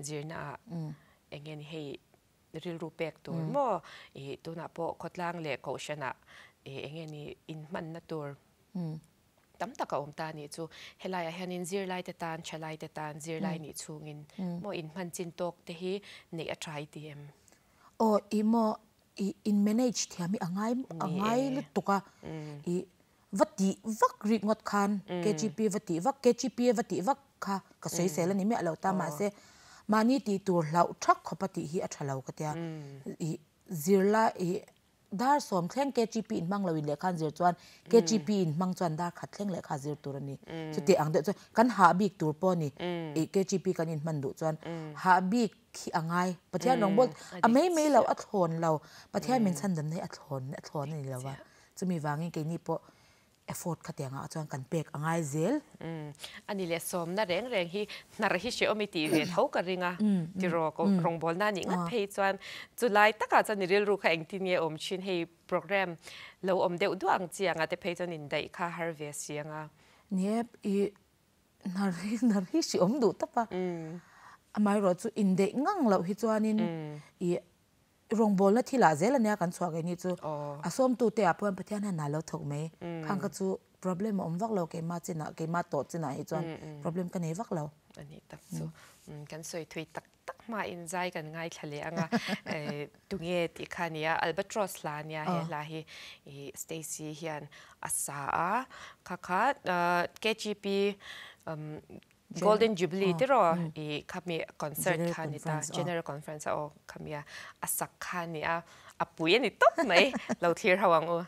zirna ah eng nge ni hei rilru pek tur maw ih tunah pawh khawtlang leh kohhranah ih eng nge ni inhmanna tur tam tak a awm ta nih chu. Helaiah hianin zirlaite tan, thalaite tan zirlai nih chhungin maw inhman chin tawk te hi neih a trai ti em? Aw ih maw ih in manage thiam hi a ngai a ngai lutuk a ih va tih vak rik ngawt khan KGP va tih vak KGP va tih vak kha ka sawi sel a ni miah lo ta mahse mahni tih tur hlauh thak khawpa tih hi a tha lo ka tia ih zirlai ih. Dar sawm thleng KGP in hmang loin lehkha an zir chuan KGP in hmang chuan dar khat thleng lehkha zir tur a ni. Chuti ang deuh chuan kan hah bik tur pawh a ni. Ih KGP kan in hman duh chuan hah bik khi a ngai. Pathian rawng bawl a mai mai lo a thlawn lo. Pathian min chhan damna hi a thlawn a thlawn a ni lo va. Chumi vangin keini pawh Effort kha tiangah chuan kan pek a ngai zel. A ni leh sawmna reng reng hi hnar hi hrehawm i tih ve tho ka ring a, tiraw rawngbawlna nih ngat phei chuan chulai takah chuan i rilru kha engtin nge awm thin hei program lo awm deuh duah ang chi anga te phei chuan indaih kha har ve si ang a. Ni e, i hnar hi hnar hi hrehawm duh tawp a, amaherawh chu indaih ngang loh hi chuanin i Rawngbawlna thil ah zel ania kan chhuah keini chu a sawmtu te ah pawh hian Pathian hian a lo thawk mai. Khang kha chu problem a awm vak lo keimah chinah keimah tawh chinah hi chuan problem ka nei vak lo. A nih tak chu kan sawi thui tak tak hmain zai kan ngaithla leh anga tunge tih kha ania Albatross hla ania he hla hi Stacy hian a sa a kha kha KGP Golden Jubilee te rawh i khami concert kha ni ta General Conference a aw khami a a sak kha ni a a pui a ni tawp mai lo thlir ho ang u.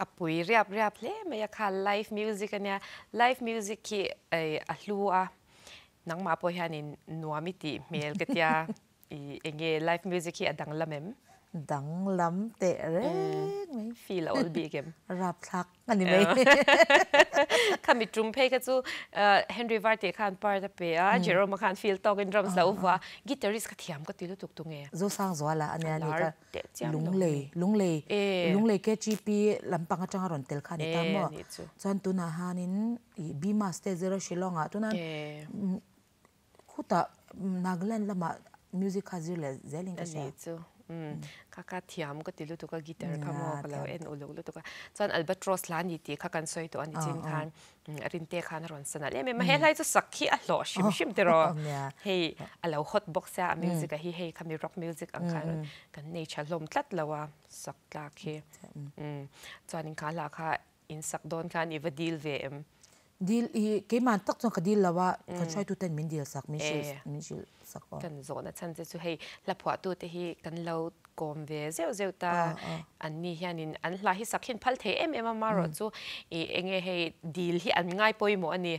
A pui riap riap hle mai a kha live music ania live music hi a hlu a nangmah pawh hianin nuam i tih hmel ka tia i enge live music hi a danglam em? Danglam teh reng mai. Feel a awl bik em? Rapthlak a ni mai. Khami tum phei kha chu Henry Varte khan part a pe a, Jerome-a khan feel tawkin drums lo vua a, guitarist kha thiam ka ti lutuk tunge. Zosangzuala ania ni ka Lunglei, Lunglei, Lunglei KGP lampang atanga rawn tel kha a ni ta maw? Chuan tunah hanin ih Bima State Zero Shillong ah tuna khutah Nagaland lamah music kha zir leh zelin ka hria. A nih chu. Kha kha thiam ka ti lutuk a guitar kha maw ka lo en uluk lutuk a. Chuan Albatross hla ni tih kha kan sawi tawh a ni chin khan Rinte khan a rawn san alh em em a. He hlai chu sak hi a hlawh hrim hrim tiraw. Hei a lo hot bawk sia a music a hi hei khami rock music ang khan kan nei tha hlawm tlat lo a sak tlak hi. Chuanin kha hla kha in sak dawn khan i va dil ve em? Dil i keimah tak chuan ka dil lo a, kan hruaituten min dil sak, min hrilh min hrilh sak aw. Kan zawhna chhan che chu hei hla phuahtute hi kan lo kawm ve zeuh zeuh ta, an ni hianin an hla hi sak hin phal thei em em a, marawh chu i enge hei dil hi an ngai pawimawh a ni,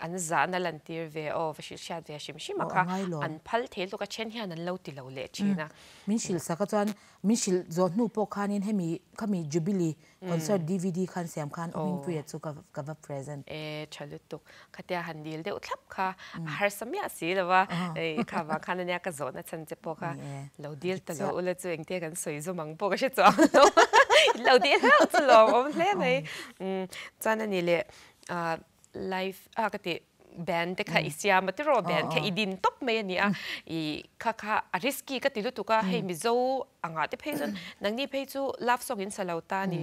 an zahna lantir ve aw va hrilh hriat ve hrim hrim a kha an phal thei lutuk a, then hian an lo ti lo leh thin a. Min hrilh sak a chuan min hrilh zawh hnu pawh khanin hemi khami Jubilee Concert DVD khan siam khan u Hmingpuia chu ka va present. E tha lutuk. Khatia han dil deuh thlap kha a harsa miah si lo va. Ei kha vang khan ania ka zawhna chhan che pawh kha lo dil ta lo ula chu engte kan sawi zawm ang pawh ka hre chuang lo. Lo dil hlauh chu lawmawm hle mai. Chuan ani leh live a ka ti band te kha i siam a tiraw band kha i din tawp mai a ni a i kha kha a risky ka ti lutuk a hei Mizo angah te phei chuan nangni phei chu love song in sa lo ta a ni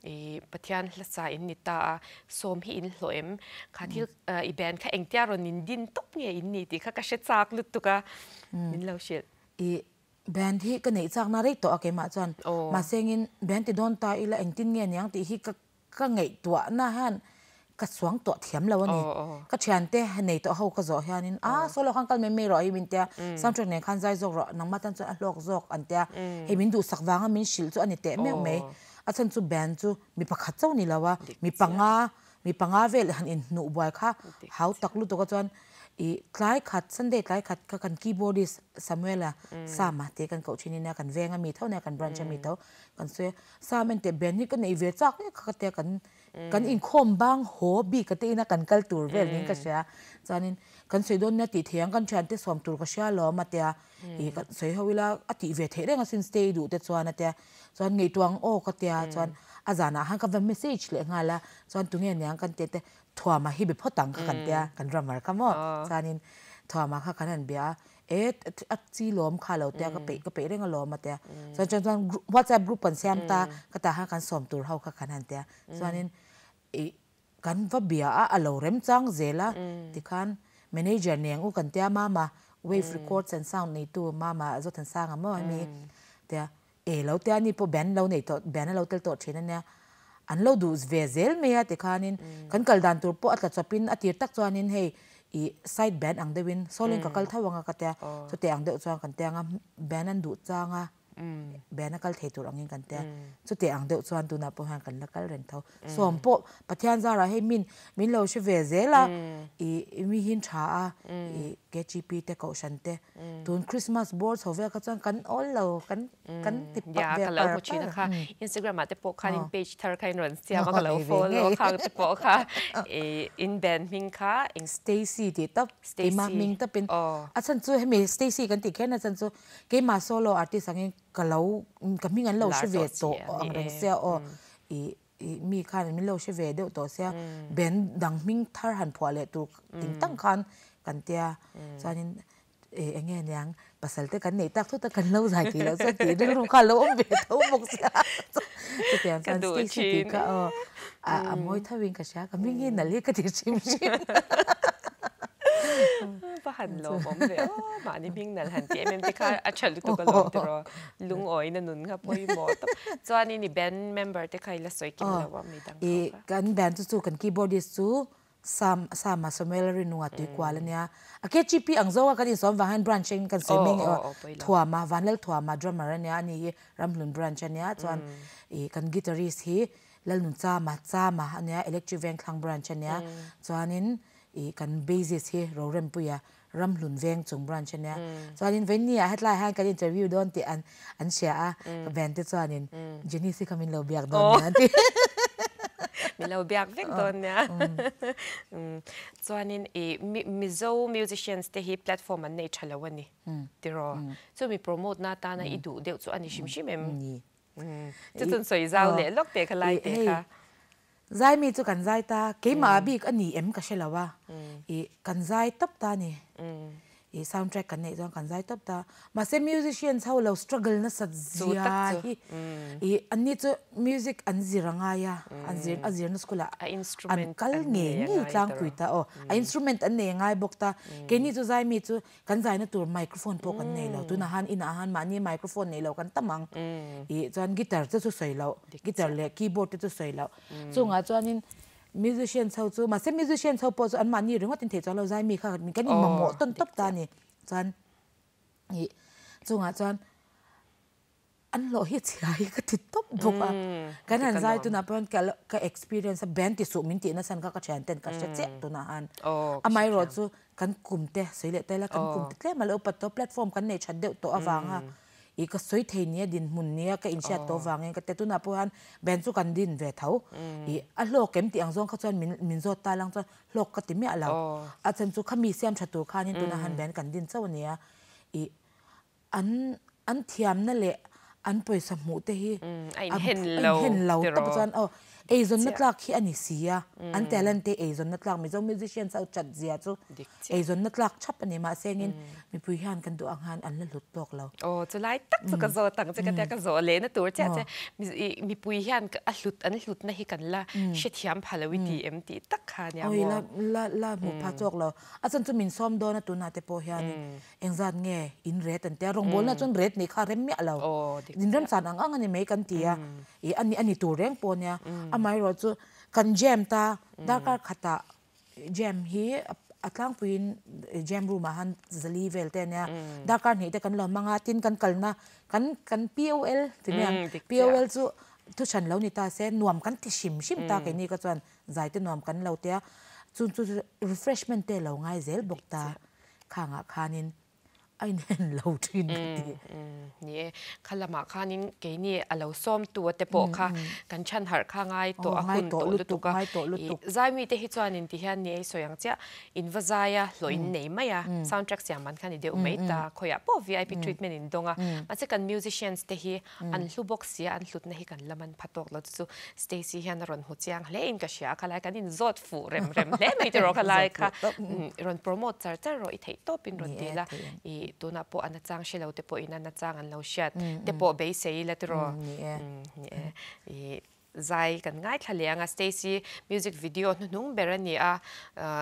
i Pathian hla sa in ni ta a sawm hi in hlawh em kha thil i band kha engtia rawn in din tawp nge in ni tih kha ka hre chak lutuk a min lo hrilh. I band hi ka neih chakna rei tawh a keimah chuan mahse engin band ti dawn ta ila engtin nge niang tih hi ka Ka ngaihtuahna hian ka chuang tawh thiam lo a ni. Ka thiante nei tawh ho ka zawh hianin a solo khan kal mai mai rawh hei min tia, soundtrack nen khan zai zawk rawh nangmah tan chuan a hlawk zawk an tia, hei min duhsak vanga min hrilh chu a ni teh meuh mai. A chhan chu band chu mi pakhat chauh ni lo a, mi panga mi panga vel han inhnuh buai kha hau tak lutuk a chuan ih tlai khat Sunday tlai khat kha kan keyboardist Samuela Sama tih kan koh thin ania kan veng a mi tho nia kan branch a mi tho kan sawi a. Sam en teh band hi ka nei ve chak e kha ka tia kan kan inkhawm bang haw bik a te ina kan kal tur vel niin ka hria chuanin kan sawi dawn nia tih thei ang kan thiante sawm tur ka hria alawm a tia ih kan sawi ho ila a tih ve theih reng asin stay duh te chuan a tia chuan ngaihtuah ang aw ka tia chuan a zanah khan ka va message leh nghal a chuan tunge niang kan tih te thuama hi be phawt ang kha kan tia kan drummer kha maw chuanin thuama kha kan han bia a E a chi lawm kha lo tia ka peih ka peih reng alawm a tia. Chuan chuan chuan WhatsApp group kan siam ta ka tah khan kan sawm tur ho kha kan han tia. Chuanin ih kan va bia a a lo rem chang zel a tikhan manager neng u kan tia mama wave records and sound neitu mama Zothansanga maw hemi tia e lo tia ani pawh band lo nei tawh band a lo tel tawh thin ania an lo duh ve zel mai a tikhanin kan kal dan tur pawh a tla chawpin a tir tak chuanin hei ih side band ang deuhin sawlin ka kal tho anga ka tia chutih ang deuh chuan kan tia anga band an duh chang a band a kal thei tur angin kan tia chutih ang deuh chuan tunah pawh hian kan la kal reng tho sawm pawh Pathian zarah hei min min lo hre ve zel a ih mi hin tha a ih KGP te kohhran te Tun Christmas bawr chho vel kha chuan kan awl lo, kan kan ti pak ve par par. Ka lo hmu thin a kha, Instagram ah te pawh khan in page thar kha in rawn siam a, ka lo follow a khang te pawh kha in band hming kha. Stacy tih tawp, keimah hming tawpin. A chhan chu hemi Stacy kan tih kher na chhan chu keimah solo artist angin ka lo ka hming an lo hre ve tawh ang reng sia aw ih ih mi khan min lo hre ve deuh tawh sia band dang hming thar han phuah leh tur ting tang khan kan tia chuanin eh eng nge niang pasal te kan neih tak thut a kan lo zai tih loh chuan tih rilru kha a lo awm ve tho bawk sia chutiang chuan Stacy tih kha aw a mawi tho in ka hria ka hming hi nalh hi ka ti hrim hrim. Va han lawmawm ve aw mahni hming nalh han ti em em te kha a tha lutuk alawm tiraw. Lungawi na nun kha pawimawh tawp. Chuanin i band member te kha i la sawi kim lo a mi dang ho kha. Kan band chu chu kan keyboardist chu Sam Sama Samuel Rinunga Tuikual a nia. A KGP ang zawk a kan insawm vang hian branch in kan sawi mai nge aw. Thuama Vanlal Thuama drummer a nia ani hi Ramhlun branch a nia chuan i kan guitarist hi Lalnun Chama Chama a nia Electric Vengthlang branch a nia chuanin i kan bassist hi Rorempuia Ramhlun veng chung branch a nia. Chuanin Venny ah hetlai hian kan interview dawn tih an an hria a, ka band te chuanin Janice hi kha min lo biak dawn nia an ti. Min lo biak vek dawn nia. Chuanin i Mizo musicians te hi platform an nei tha lo a ni tiraw? Chu mi promote na atana i duh deuh chu a ni hrim hrim em? Ni. Chu chun sawi zau leh lawk teh kha lai teh kha. Zai mi chu kan zai ta, keimah bik a ni em ka hre lo a, ih kan zai tawp ta a ni. I sound track kan neih chuan kan zai tawp ta. Mahse musicians ho lo struggle nasat zia hi i anni chu music an zir a ngai a, an zir a zirna school ah an kal ngei ngei tlangpui ta aw. A instrument an nei a ngai bawk ta. Keini chu zai mi chu kan zaina tur microphone pawh kan nei lo. Tunah han inah han mahni microphone nei lo kan tam ang. I chuan guitar te chu sawi loh, guitar leh keyboard te chu sawi loh. Chungah chuanin Musicians ho chu, mahse musicians ho pawh chu an mahni ringawt in theih chuan lo zai mi kha kan in mamawh tawn tawp ta a ni. Chuan ih chungah chuan an hlawh hi chhia hi ka ti tawp bawk a. Kan han zai tunah pawh hian ka experience a band ti suh min tih nasa kha ka thian ten ka hre chiah tunah han. Amaherawh chu kan kum te sawi leh ta ila kan kum te tlem a lo upat tawh platform kan nei that deuh tawh avanga ih ka sawi thei nia dinhmun nia ka inhriat tawh avangin ka ti tunah pawh hian band chu kan din ve tho ih a hlawk em tih ang zawng kha chuan min min zawt ta lang chuan hlawk ka ti miah lo a chhan chu khami siam tha tur khanin tunah hian band kan din chauh a nia ih an an thiamna leh an pawisa hmuh te hi a inhen lo tawp chuan aw eizawnna tlak hi a ni si a an talent te eizawnna tlak Mizo musicians ho chat zia chu eizawnna tlak thap a ni mahse engin mipui hian kan duh ang hian an la hlut tawk lo. Aw chulai tak chu ka zawt ang che ka tia ka zawh lehna tur chiah che mipui hian a hlut an hlutna hi kan la hrethiam pha lo i ti em tih tak kha nia maw. Awi la la la hmuh pha chawk lo a chan chu min sawm dawn a tunah te pawh hianin Engzat nge in ret an tia, rawngbawlna chuan ret nei kha a rem miah lo. In remchan ang ang a ni mai kan ti a, ih a ni a ni tur reng pawh nia. Amaherawh chu kan jam ta, darkar khatah jam hi a tlangpuiin jam room ah han zali vel te a nia. Darkar hnih te kan lo hmang a, tin kan kalna kan kan POL ti mai ang, POL chu thuhran lo ni ta se nuam kan ti hrim hrim ta keini kha chuan zai te nuam kan lo tia, chu chu refreshment te lo ngai zel bawk ta. Khangah khanin a inhen lo thin ka ti. Ni e, kha lamah khanin keini a lo sawmtu a te pawh kha kan chhan harh kha ngai tawh a hun tawh lutuk a. Zai mite hi chuanin ti hian ni ei sawi ang chiah, in va zai a, hlawh in nei mai a, sound track siam man kha ni deuh mai ta, khawiah pawh VIP treatment in dawng a. Mahse kan musicians te hi an hlu bawk sia, an hlutna hi kan la man pha tawk lo chu chu Stacy hian a rawn hmu chiang hle in ka hria a, khalai kan inzawt fuh rem rem hle mai tiraw khalai kha rawn promote char char rawh i theih tawp in rawn ti la, i tunah pawh a nachang hre lo te pawh in a nachang an lo hriat te pawh beisei ila tiraw ni e i zai kan ngaithla leh ang a, Stacy music video hnuhnung ber a ni a,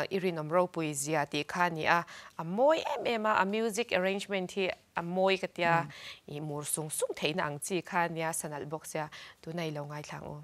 i rinawm ropui zia tih kha a ni a, a mawi em em a, a music arrangement hi A mawi ka tia, i mur sung sung theihna ang chi kha nia sanalh bawk sia, tuna i lo ngaithla ang u.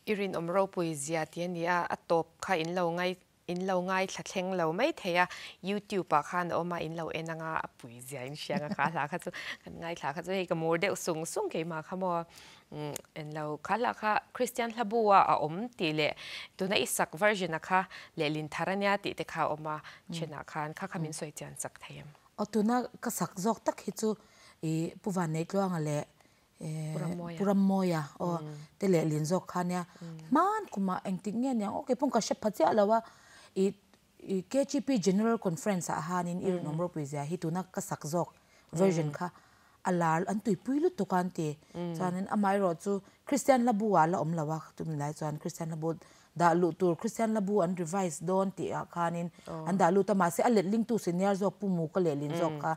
I rinawm ropui zia tih a ni a, a tawp kha in lo ngai in lo ngaithla thleng lo mai thei a, YouTube ah khan a awm a, in lo en anga a pui zia in hria anga kha hla kha chu kan ngaithla kha chu hei ka mur deuh sung sung keimah kha maw en lo kha hla kha Christian hla bu a a awm tih leh tuna i sak version a kha lehlin thar a nia tih te kha a awm a, thenah khan kha kha min sawi chian chak thei em? Aw tuna ka sak zawk tak hi chu i Pu Vanneitluanga leh Pu Rammawia aw te leh lin zawk kha nia hman kumah engtik nge niang aw keipawh ka hre pha chiah lo a ih ih KGP General Conference ah hanin i rinawm ropui zia hi tuna ka sak zawk version kha a lar an tuipui lutuk a an ti chuanin amaherawh chu Kristian hla bu ah la awm lo a chumi lai chuan Kristian hla bu dah luh tur Kristian hla bu an revise dawn tih ah khanin an dah lut a mahse a letlingtu senior zawk Pu Muka lehlin zawk kha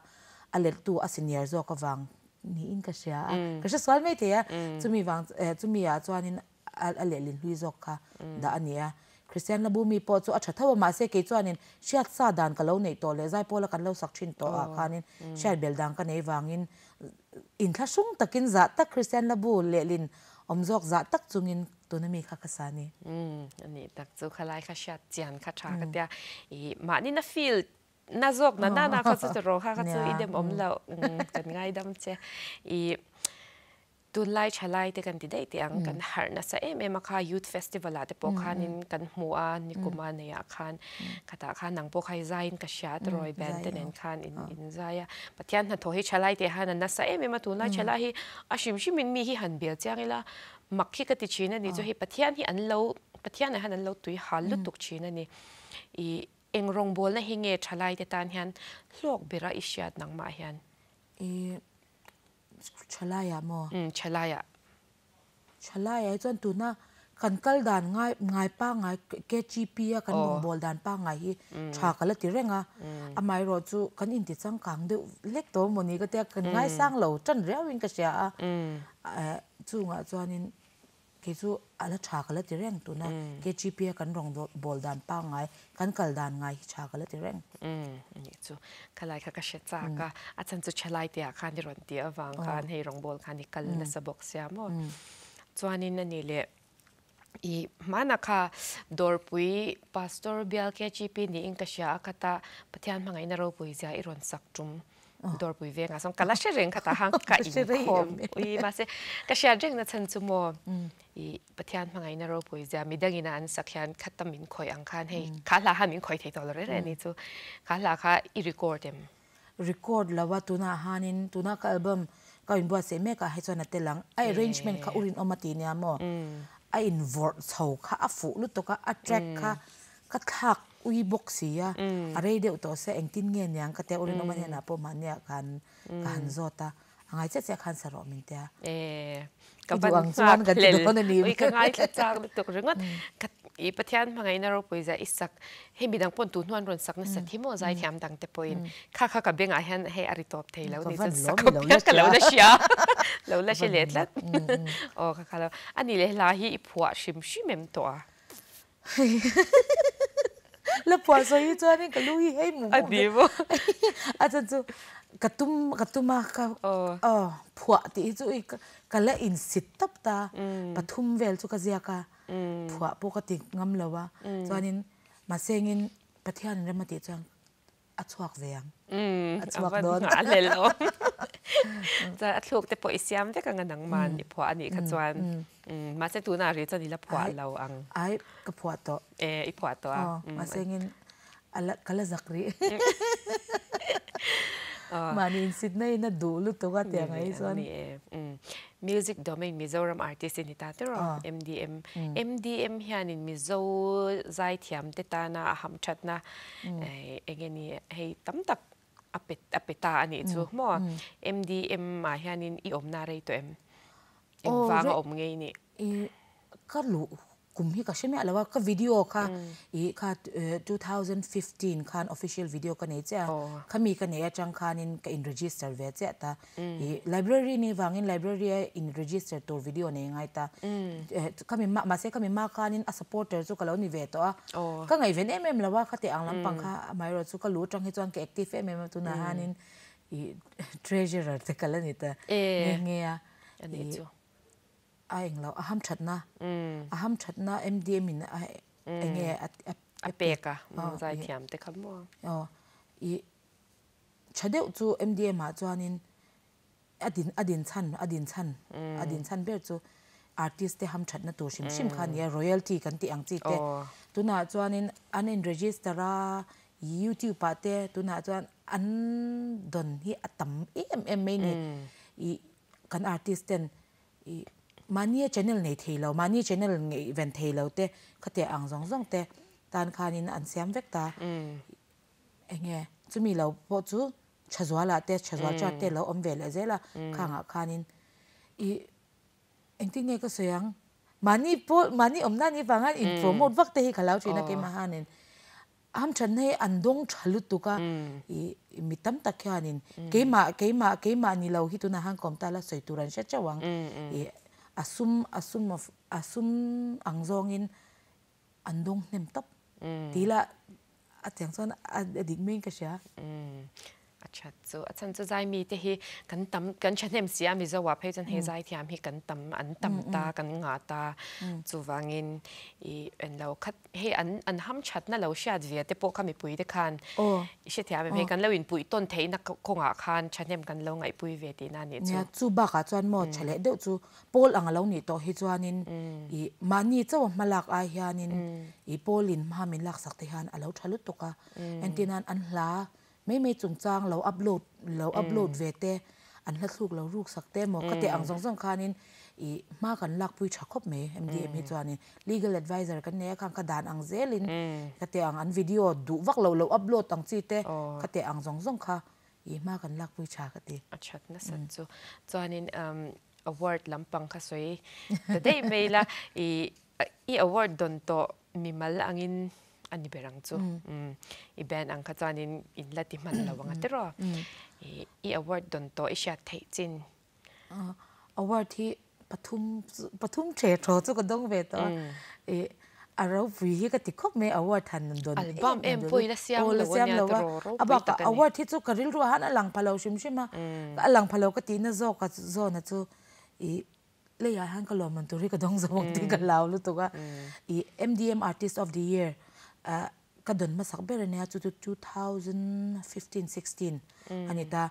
a lettu a senior zawk avang niin ka hria a, ka hre sual mai thei a, chumi vang chumi ah chuanin a lehlin hlui zawk kha dah a ni a, Kristian la bu mi pawh chu a tha tho a, mahse kei chuanin hriat sa dan ka lo neih tawh leh Zaipawla kan lo sak thin tawh ah khanin hriat bel dan ka nei vangin inthlahrung takin zah tak Kristian la bu lehlin awm zawk zah tak chungin tuna mi kha ka sa a ni. A nih tak chu khalai kha hriat chian kha tha ka tia, ih mahni na feel Na zawk na na na kha chu rawh kha kha chu i dem awm loh kan ngaidam che i tunlai thalai te kan ti daih teh ang kan harh nasa em em a kha youth festival ah te pawh khanin kan hmu a nikuma nei ah khan khatah khan nang pawh kha i zaiin ka hria tirawi band te nen khan in in zai a Pathian hnathawh hi thalai te hian a nasa em em a tunlai thalai hi a hrim hrim in mi hi han bel chiang ila mak hi ka ti thin a ni chu hei Pathian hi an lo Pathian ah hian an lo tui hal lutuk thin a ni i Eng rawngbawlna hi nge thalaite tan hian hlawk bera i hriat nangmah hian? I thalaiah maw? Umm thalaiah. Thalaiah hi chuan tuna kan kal dan ngai ngai pangngai KGP a kan rawngbâwl dan pangngai hi tha ka la ti reng a, amaherawh chu kan inti changkang deuh hlek tawh mawni ka tia kan ngaisang lo tan riauin ka hria a, chungah chuanin Kei chu a la tha ka la ti reng tuna KGP a kan rawng bawl dan pangngai kan kal dan ngai hi tha ka la ti reng. Umm nih chu khalai kha ka hre chak a, a chhan chu thalai te ah khan i rawn tih avang khan hei rawngbawl khan i kal nasa bawk sia maw. Chuanin a nih leh i hmanah kha Dawrpui Pastor bial KGP niin ka hria a khata Pathian hmangaihna ropui zia i rawn sak tum Dawrpui vengah sawn ka la hre reng khatah khan ka inkhawm ui mahse ka hriat reng na chhan chu maw i Pathian hmangaihna ropui zia midangin a an sak hian kha tam min khawih ang khan hei kha hla khan min khawih thei tawh lo reng reng a ni chu kha hla kha i record em? Record lo a tunah hanin tuna ka album ka inbuatsaih mek ah hi chuan a tel ang a arrangement kha u rinawm a ti nia maw a invawrh chho kha a fuh lutuk a a track kha ka thlak Ui bawk si a, a rei deuh tawh se engtin nge niang ka tia Urinawma hnenah pawh mahniah khan ka han zawt a, a ngai chiah chiah khan sa rawh min tia. E, ka van nghak hlel, ui ka ngaithla chak lutuk ringawt, ka i Pathian hmangaihna ropui zia i sak, hei midang pawn tu hnuan rawn sak nasa thi maw zaithiam dang te pawhin kha kha ka bengah hian hei a ri tawp thei lo ni chuan sak khawp hian ka lo la hria, lo la hre leh tlat, aw kha kha lo, a nih leh hla hi i phuah hrim hrim em tawh a? La phuah sawi hi chuanin ka lu hi hei mu mu ve. A chan chu ka tum ka tum a ka aw phuah tih hi chu ka la insit tawp ta pathum vel chu ka ziak a phuah pawh ka ti ngam lo a chuanin mahse engin Pathianin rem a tih chuan a chhuak ve ang. A chhuak dawn. A hlel awm. Chuan a thluk te pawh i siam vek ang a nangman i phuah a nih kha chuan. Mahse tunah rih chuan i la phuah lo ang. Ai ka phuah tawh. E i phuah tawh a. Mahse engin ka la zak rih. Mahni insitna in a duh lutuk a tiang ai chuan. Ni e. Music Domain Mizoram artist i ni ta tawh rawh. MDM. MDM hianin Mizo zaithiam te tana a hamthatna eng nge ni hei tam tak a pe a pe ta a nih chu maw? MDM ah hianin i awmna rei tawh em? Engvanga awm ngei i nih? I ka luh kum hi ka hre miah lo a, ka video kha i kha 2015 khan official video ka nei chiah a, khami ka nei atang khanin ka in register ve chiah ta. I library ni vangin library a in register tur video nei ngai ta. Khami ma mahse khami ma khanin a supporter chu ka lo ni ve tawh a. Ka ngaihven em em lo a khati ang lampang kha amaherawh chu ka lu atang hi chuan ka active em em a tunah hianin i treasurer te ka la ni ta nghe nghe a. I a englo a hamthatna a hamthatna MDM in a enge a a pek a zaithiam te kha maw. Aw i tha deuh chu MDM ah chuanin a din a din chhan a din chhan a din chhan ber chu artist te hamthatna tur hrim hrim kha a ni a royalty kan tih ang chi te tunah chuanin an in register a youtube ah te tunah chuan an dawn hi a tam em em mai a ni ih kan artist ten ih mahni a channel nei thei lo mahni channel ngaihven thei lo te khatiang ang zawng zawng te tan khanin an siam vek ta. Enge chumi lo pawh chu Thazuala te Thazual chart te lo awm ve leh zel a, khangah khanin i engtin nge ka sawi ang, mahni pawh mahni awmna ni vanga in promote vak te hi ka lo thin a keimah hianin hamthatna hi an dawng tha lutuk a, i mi tam tak hianin keimah keimah keimah ni lo hi tunah khan kawm ta la sawi tur an hre teuh ang, i a sum a sum of a sum ang zawngin an dawng hnem tawp ti ila a chiang chuan a dik maiin ka hria. A that chu a chhan chu zai mite hi kan tam kan thahnem si a Mizo ah phei chuan hei zaithiam hi kan tam an tam ta kan ngah ta chuvangin i englo khat hei an an ham thatna lo hriat ve te pawh kha mipui te khan i hrethiam em hei kan lo inpuih tawn theihna kawngah khan thahnem kan lo ngaihpui ve tihna a nih chu. Nia chu bakah chuan maw tha leh deuh chu Pawl ang a lo nih tawh hi chuanin ih mahni chauh a hmalak ai hianin ih Paulin hma min laksak te hian a lo tha lutuk a. Entir nan an hla mai mai chungchang lo upload lo upload ve te, an hla thluk lo ruk sak te emaw ka tih ang zawng zawng khanin ih hma kan lakpui tha khawp mai MDM hi chuanin legal adviser kan nei a khang kha dan ang zelin ka tih ang an video duh vak loh lo upload ang chi te ka tih ang zawng zawng kha ih hma kan lakpui tha ka ti. A that nasat chu. Chuanin Award lampang kha sawi ta daih mai ila, i i award dawn tawh mimal angin a ni ber ang chu. I band ang kha chuanin in la ti hman lo ang a tiraw. I award dawn tawh i hriat theih chin. Award hi pathum pathum the thaw chu ka dawng ve tawh a. I a ropui hi ka ti khawp mai award han dawn em Album em pawh i la siam lo a nia tiraw ropui tak a ni. Award hi chu ka rilru ah han a lang pha lo hrim hrim a, a lang pha lo ka tihna zawk a zawn a chu ih leiah hian ka lawmman tur hi ka dawng zo ang tih ka hlau lutuk a. Ih MDM Artist of the Year ah ka dawn hmasak ber a nia chu chu 2015, 16 a ni ta.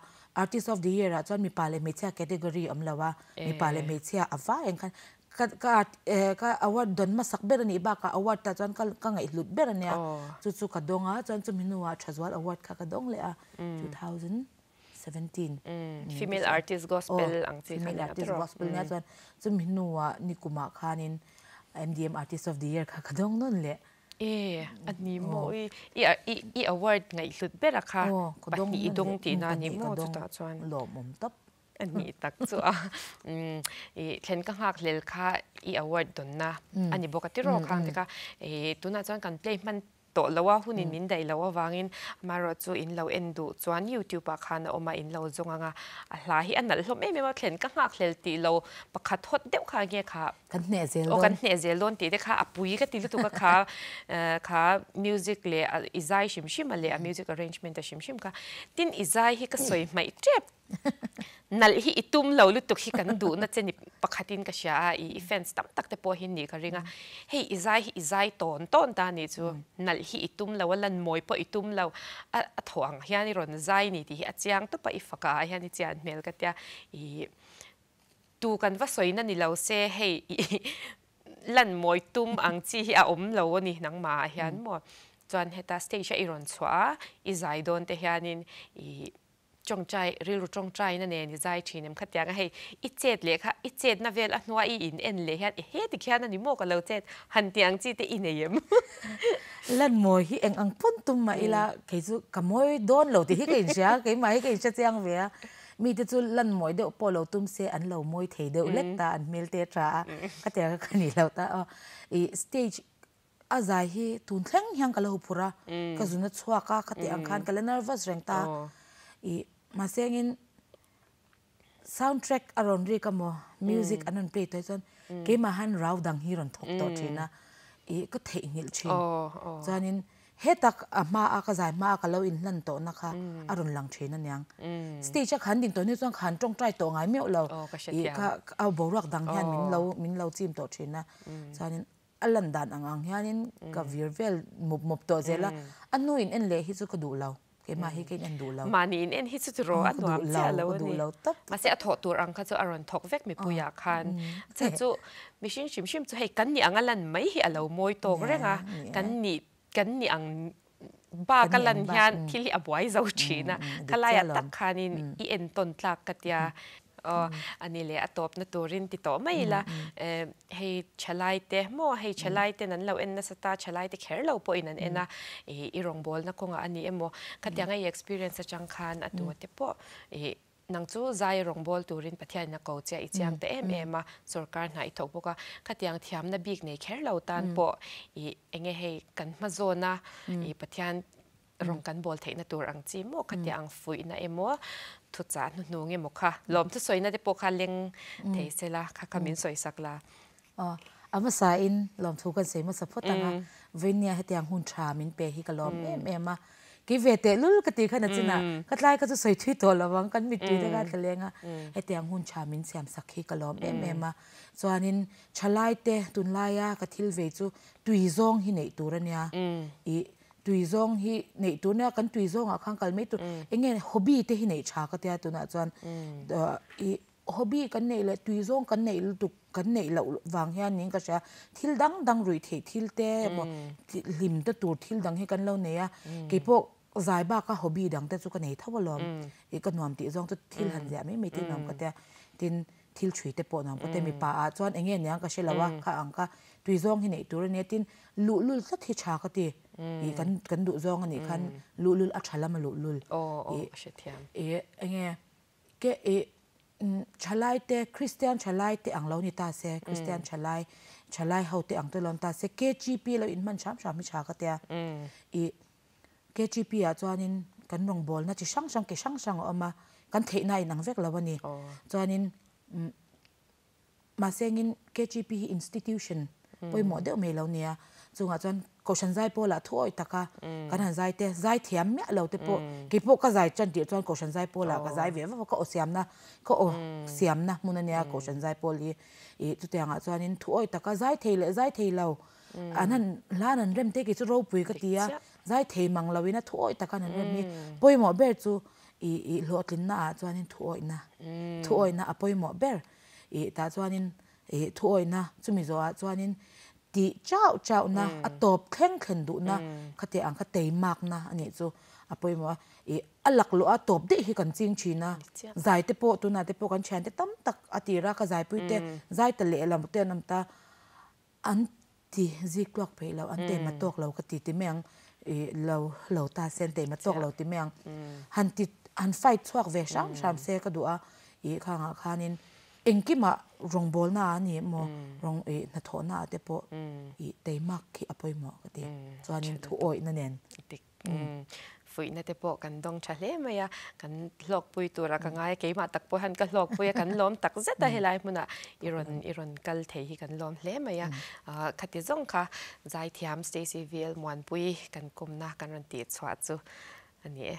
Artist of the Year ah chuan mipa leh hmeichhia category awm lo a, mipa leh hmeichhia a vai ang khan Ka ka ka award dawn hmasak ber a nih bakah award tah chuan ka ka ngaihhlut ber a nia. Chu chu ka dawng a, chuan chumi hnuah Thazual award kha ka dawng leh a, 2017. Female artist gospel ang chi kha nia Female artist gospel nia chuan chumi hnuah nikumah khanin MDM artist of the year kha ka dawng nawn leh. E a ni maw i i i award ngaihhlut ber a kha pahnih i dawng tihna a ni maw chutah chuan. Lawmawm tawp. A nih tak chu a. I thlen ka nghak hlel kha i award dawnna a ni bawk a tiraw khang te kha. I tunah chuan kan play hman tawh lo a, hunin min daih loh avangin amaherawh chu in lo en duh chuan youtube ah khan a awm a, in lo zawng ang a. A hla hi a nalh hlawm em em a, thlen ka nghak hlel tih lo pakhat hawt deuh kha nge kha. Kan hneh zel dawn. Aw kan hneh zel dawn tih te kha a pui ka ti lutuk a kha kha music leh i zai hrim hrim a leh a music arrangement a hrim hrim kha. Tin i zai hi ka sawi hmaih tep. Nalh hi i tum lo lutuk hi kan duhna che ni pakhatin ka hria a, i fans tam tak te pawh hi nih ka ring a. Hei i zai hi i zai tawn tawn ta nih chu, nalh hi i tum lo a, lan mawi pawh i tum lo, a thaw ang hian i rawn zai ni tih hi a chiang tawp a, i faka ah hian i chian hmel ka tia, i tu kan va sawina ni lo se hei i lan mawi tum ang chi hi a awm lo a ni nangmah ah hian maw. Chuan heta stage a i rawn chhuah a, i zai dawn te hianin i Tawngtai, rilru tawngtaina nen i zai thin em khatiang a hei, i chet leh kha, i chetna vel a hnua i in en leh hian ehe tikhian a ni maw ka lo chet han tih ang chi te i nei em? Lan mawi hi eng ang pawn tum mah ila kei chu ka mawi dawn lo tih hi ka inhria a, keimah hi ka inhre chiang ve a, mite chu lan mawi deuh pawh lo tum se an lo mawi thei deuh lek ta, an hmel te a tha a, ka tiang kha ka nih loh ta aw. Ih stage A zai hi tun thleng hian ka la huphurh a, ka zun a chhuak a, ka tih ang khan ka la nervous reng ta. Ih mahse engin sound track a rawn rik amaw, music an rawn play tawh hi chuan keimah hian rau dang hi rawn thawk tawh thin a, ih ka theihnghilh thin. Chuanin hetak a hma a ka zai hma a ka lo inhlan tawhna kha a rawn lang thin aniang. Stage a khan ding tawh hnu chuan khan tawngtai tawh ngai meuh lo, ih kha a boruak dang hian min lo min lo chim tawh thin a, chuanin. a lan dan ang ang hianin ka vir vel mup mup tawh zel a, a hnu in en leh hi chu ka duh lo, keimah hi ka in en duh lo. Mahni in en hi chu tiraw a nuam chiah lo a ni. Mahse a thawh tur ang kha chu a rawn thawk vek mipuiah khan. Chhan chu mihring hrim hrim chu hei kan nih ang a lan mai hi a lo mawi tawk reng a, kan nih kan nih ang bak a lan hian thil hi a buai zo thin a, khalaiah tak khanin i entawn tlak ka tia. Aw, a ni leh a tawpna turin ti tawh mai ila, hei thalai te maw, hei thalai ten an lo en nasa ta, thalai te kher lo pawhin an en a, i rawngbawlna kawngah a ni emaw, khatianga i experience atang khan a tua te pawh i nang chu zai rawngbâwl turin Pathianin a ko che a, i chiang ta em em a, sorkar hna i thawk bawk a, khatiang thiamna bik nei kher lo tan pawh i enge hei kan hma zawn a, i Pathian rawng kan bawl theihna tur ang chi maw khatiang ang fuihna emaw thuchah hnuhnung emaw kha lawm thusawina te pawh kha leng thei se la, kha kha min sawisak la. Aw, a hmasain lawmthu kan sawi hmasa phawt ang a, vawinia hetiang hun tha min pe hi ka lawm em em a, kei ve teh lul ka tih khan a chinah ka tlai kha chu sawi thui tawh lo ang, kan mittui te kha a tla leng a, hetiang hun tha min siam sak hi ka lawm em em a, chuanin thalai te tunlaia ka thil vei chu tui zawng hi neih tur a nia, ih tui zawng hi neih tur nia, kan tui zawngah khan kal mai tur, eng nge hobby te hi neih tha ka tia tunah chuan ih. Hobby kan neih leh tui zawng kan neih lutuk kan neih loh vang hian niin ka hria. Thil dang dang ruih theih thil te emaw hlim te tur thil dang hi kan lo nei a. Keipawh zai baka hobby dang te chu ka nei tho alawm. Ih ka nuam tih zawng chu thil han ziah mai mai te nuam ka tia. Tin thil thui te pawh nuam ka tia. Mipa ah chuan eng nge niang ka hre lo a kha ang kha tui zawng hi neih tur a nia. Tin luhlul tlat hi tha ka ti. Ih kan kan duh zawng a nih khan luhlul a tha lam a luhlul. Ih eng nge Ke i thalai te Kristian thalai te ang lo ni ta se, Kristian thalai thalai ho te ang te lo ni ta se, KGP lo inhman hram hram hi tha ka tia. I KGP ah chuanin kan rawngbawlna chi hrang hrang ke hrang hrang a awm a, kan theihna a inang vek lo a ni. Chuanin Mahse engin KGP hi institution pawimawh deuh mai lo nia. Chungah chuan Kohhran zai pawlah thu awih taka kan han zai te, zai thiam miah lo te pawh, kei pawh ka zai tan tirh chuan Kohhran zai pawlah ka zai ve vak a, ka aw siamna, ka aw siamna hmun a nia Kohhran zai pawl hi. Ih chutiangah chuanin thu awih taka zai thei leh zai thei lo an han hlan an rem te kei chu ropui ka ti a, zai thei mang loin a thu awih taka an han rem hi pawimawh ber chu ih ih hlawhtlinna ah chuanin thu awihna, thu awihna a pawimawh ber. Ih tah chuanin ih thu awihna chumi zawhah chuanin tih chauh chauhna a tawp thleng thlen duhna khatiang ang kha teimakna a nih chu a pawimawh a. Ih a laklawh a tawp daih hi kan ching thin a, zai te pawh tunah te pawh kan thiante tam tak a tir a ka zaipui te zai ta lehlam te an awm ta an ti zik tluak peih lo an teima tawk lo ka ti ti mai ang ih lo lo ta se an teima tawk lo ti mai ang han ti han fight chhuak ve hram hram se ka duh a ih khangah khanin engkimah rawngbawlna a ni emaw rawng ih hnathawhna ah te pawh ih teimak khi a pawimawh ka ti chuanin thu awihna nen. Fuihna te pawh kan dawng tha hle mai a, kan hlawkpui tura ka ngai a, keimah tak pawh hian ka hlawkpui a, kan lawm tak zet a helai hmunah i rawn i rawn kal thei hi kan lawm hle mai a. Khati zawng kha Zaithiam Stacy VL Muanpui kan kumna kan rawn tihchhuah chu a ni e.